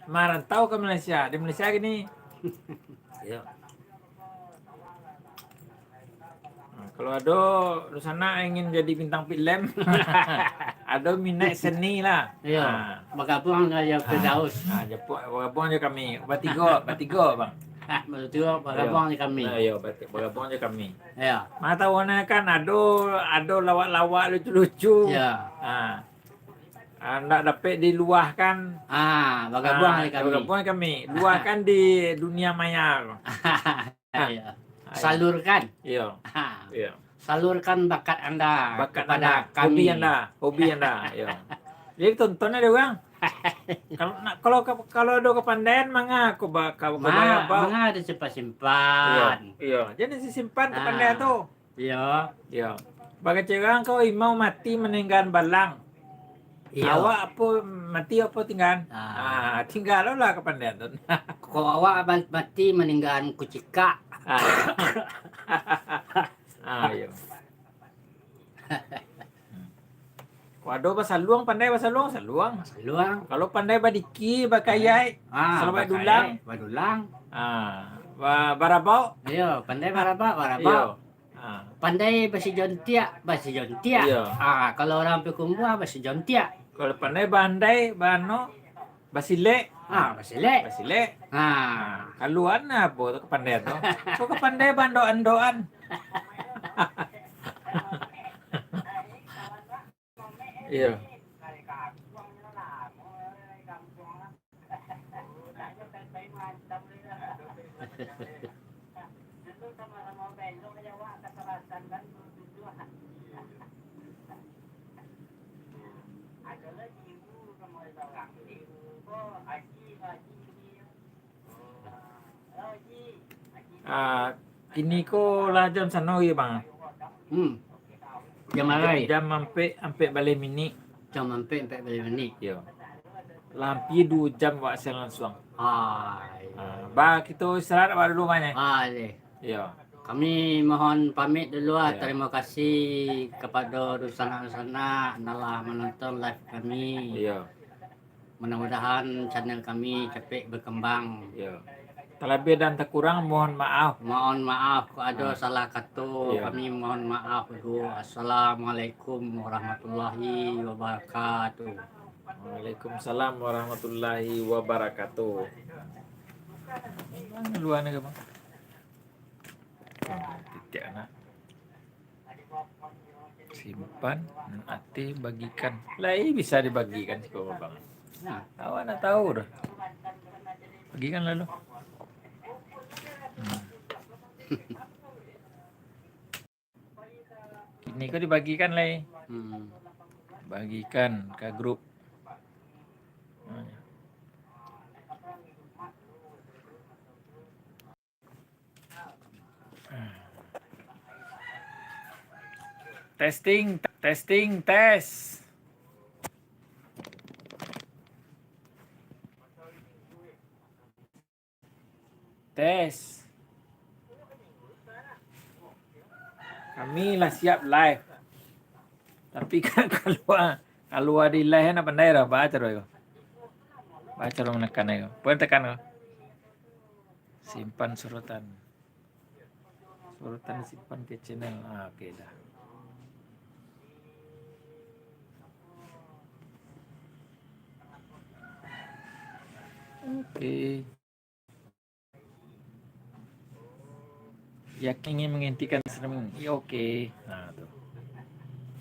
Marantau ka Malaysia. Di Malaysia gini. Iyo. Nah, kalau ado dunsanak ingin jadi bintang filem, ado minat seni lah. Iyo. Ah. Bagabung jo Firdaus. Ah, japuak, bagabung jo kami. Batigo, batigo, Bang. Batigo, bagabung jo kami. Nah, iyo, bati-, bagabung jo kami. Iyo. Mana tahu ni kan ado, ado lawak-lawak lucu-lucu. Iyo. Ah. Ah, ndak dapek diluahkan. Ah, bagabung jo kami. Bagabung jo kami. Luahkan di dunia maya. Iyo. Ah, iyo. Salurkan. Iyo. Ha. Iyo. Salurkan bakat anda kepada kami. Bakat anda, hobi anda, hobi anda. Iyo. Jadi tonton ado urang. Kalau nak, kalau, kalau ado kapandaian, manga ko ba-, ka, ka Ma-, barabau. Manga disimpan-simpan. Iyo, iyo. Jadi disimpan kapandaian tu. Iyo. Iyo. Bagacerang ko imau mati maninggaan balang. Iyo. Awak apo mati apo tinggaan? Ah. Ah, tinggaan lo lah kapandaian tu. Ko awak ma-, mati maninggaan kucikak. Ah. Ah, iyo. Hmm. Ko ado basaluang, pandai basaluang, saluang. Saluang. Kalau pandai badiki, bakayai, ah, salawat bakayai, dulang. Badulang. Ah, ba-, barabau. Iyo, pandai barabau, barabau. Iyo. Ah. Pandai basijontiak, basijontiak. Iyo. Ah, kalau urang Payakumbuah, basijontiak. Kalau pandai baandai, baano, basilek. Ah, basilek. Basilek. Ah. Ah, kaluan apo tu kapandaian tu? Ko kapandaian baandok-andokan. Iyo. Ah, kini ko lah jam sano gai, Bang? Hmm. Jam arai. Jam ampek, ampek baleh minik. Jam ampek, ampek baleh minik. Iyo. Lah ampia duo jam wak siaran lansuang. Ah, iyo. Ah, ba, kito istirahat awak dulu, Bang, eh? Ah, iyo. Iyo. Kami mohon pamit dulu, ah. Iyo. Tarimo kasih kapado dunsanak-dunsanak nan lah manonton live kami. Iyo. Mudah-mudahan channel kami capek berkembang. Iyo. Talabiah dan takurang mohon maaf. Mohon maaf, kok ado, ah, salah kato, iyo, kami mohon maaf dulu. Assalamualaikum warahmatullahi wabarakatuh. Waalaikumsalam warahmatullahi wabarakatuh. Bang, luar ni ke, Bang? Titik anak. Simpan, nan ateh bagikan. Lai bisa dibagikan siko, Bang. Nah. Awak nak tahu dah. Bagikan lalu. Hmm. Ni ko dibagikan lai. Hmm. Bagikan ka grup. Testing, testing, tes. Tes. Kami lah siap live. Tapi kan kalua, kalua di live nak pandai dah, baca dah iko. Baca dah menekan iko. Pun tekan ko. Simpan sorotan. Sorotan disimpan ke channel. Ah, oke dah. Oke. Yakin ingin menghentikan streaming? Ya, oke. Nah, tu.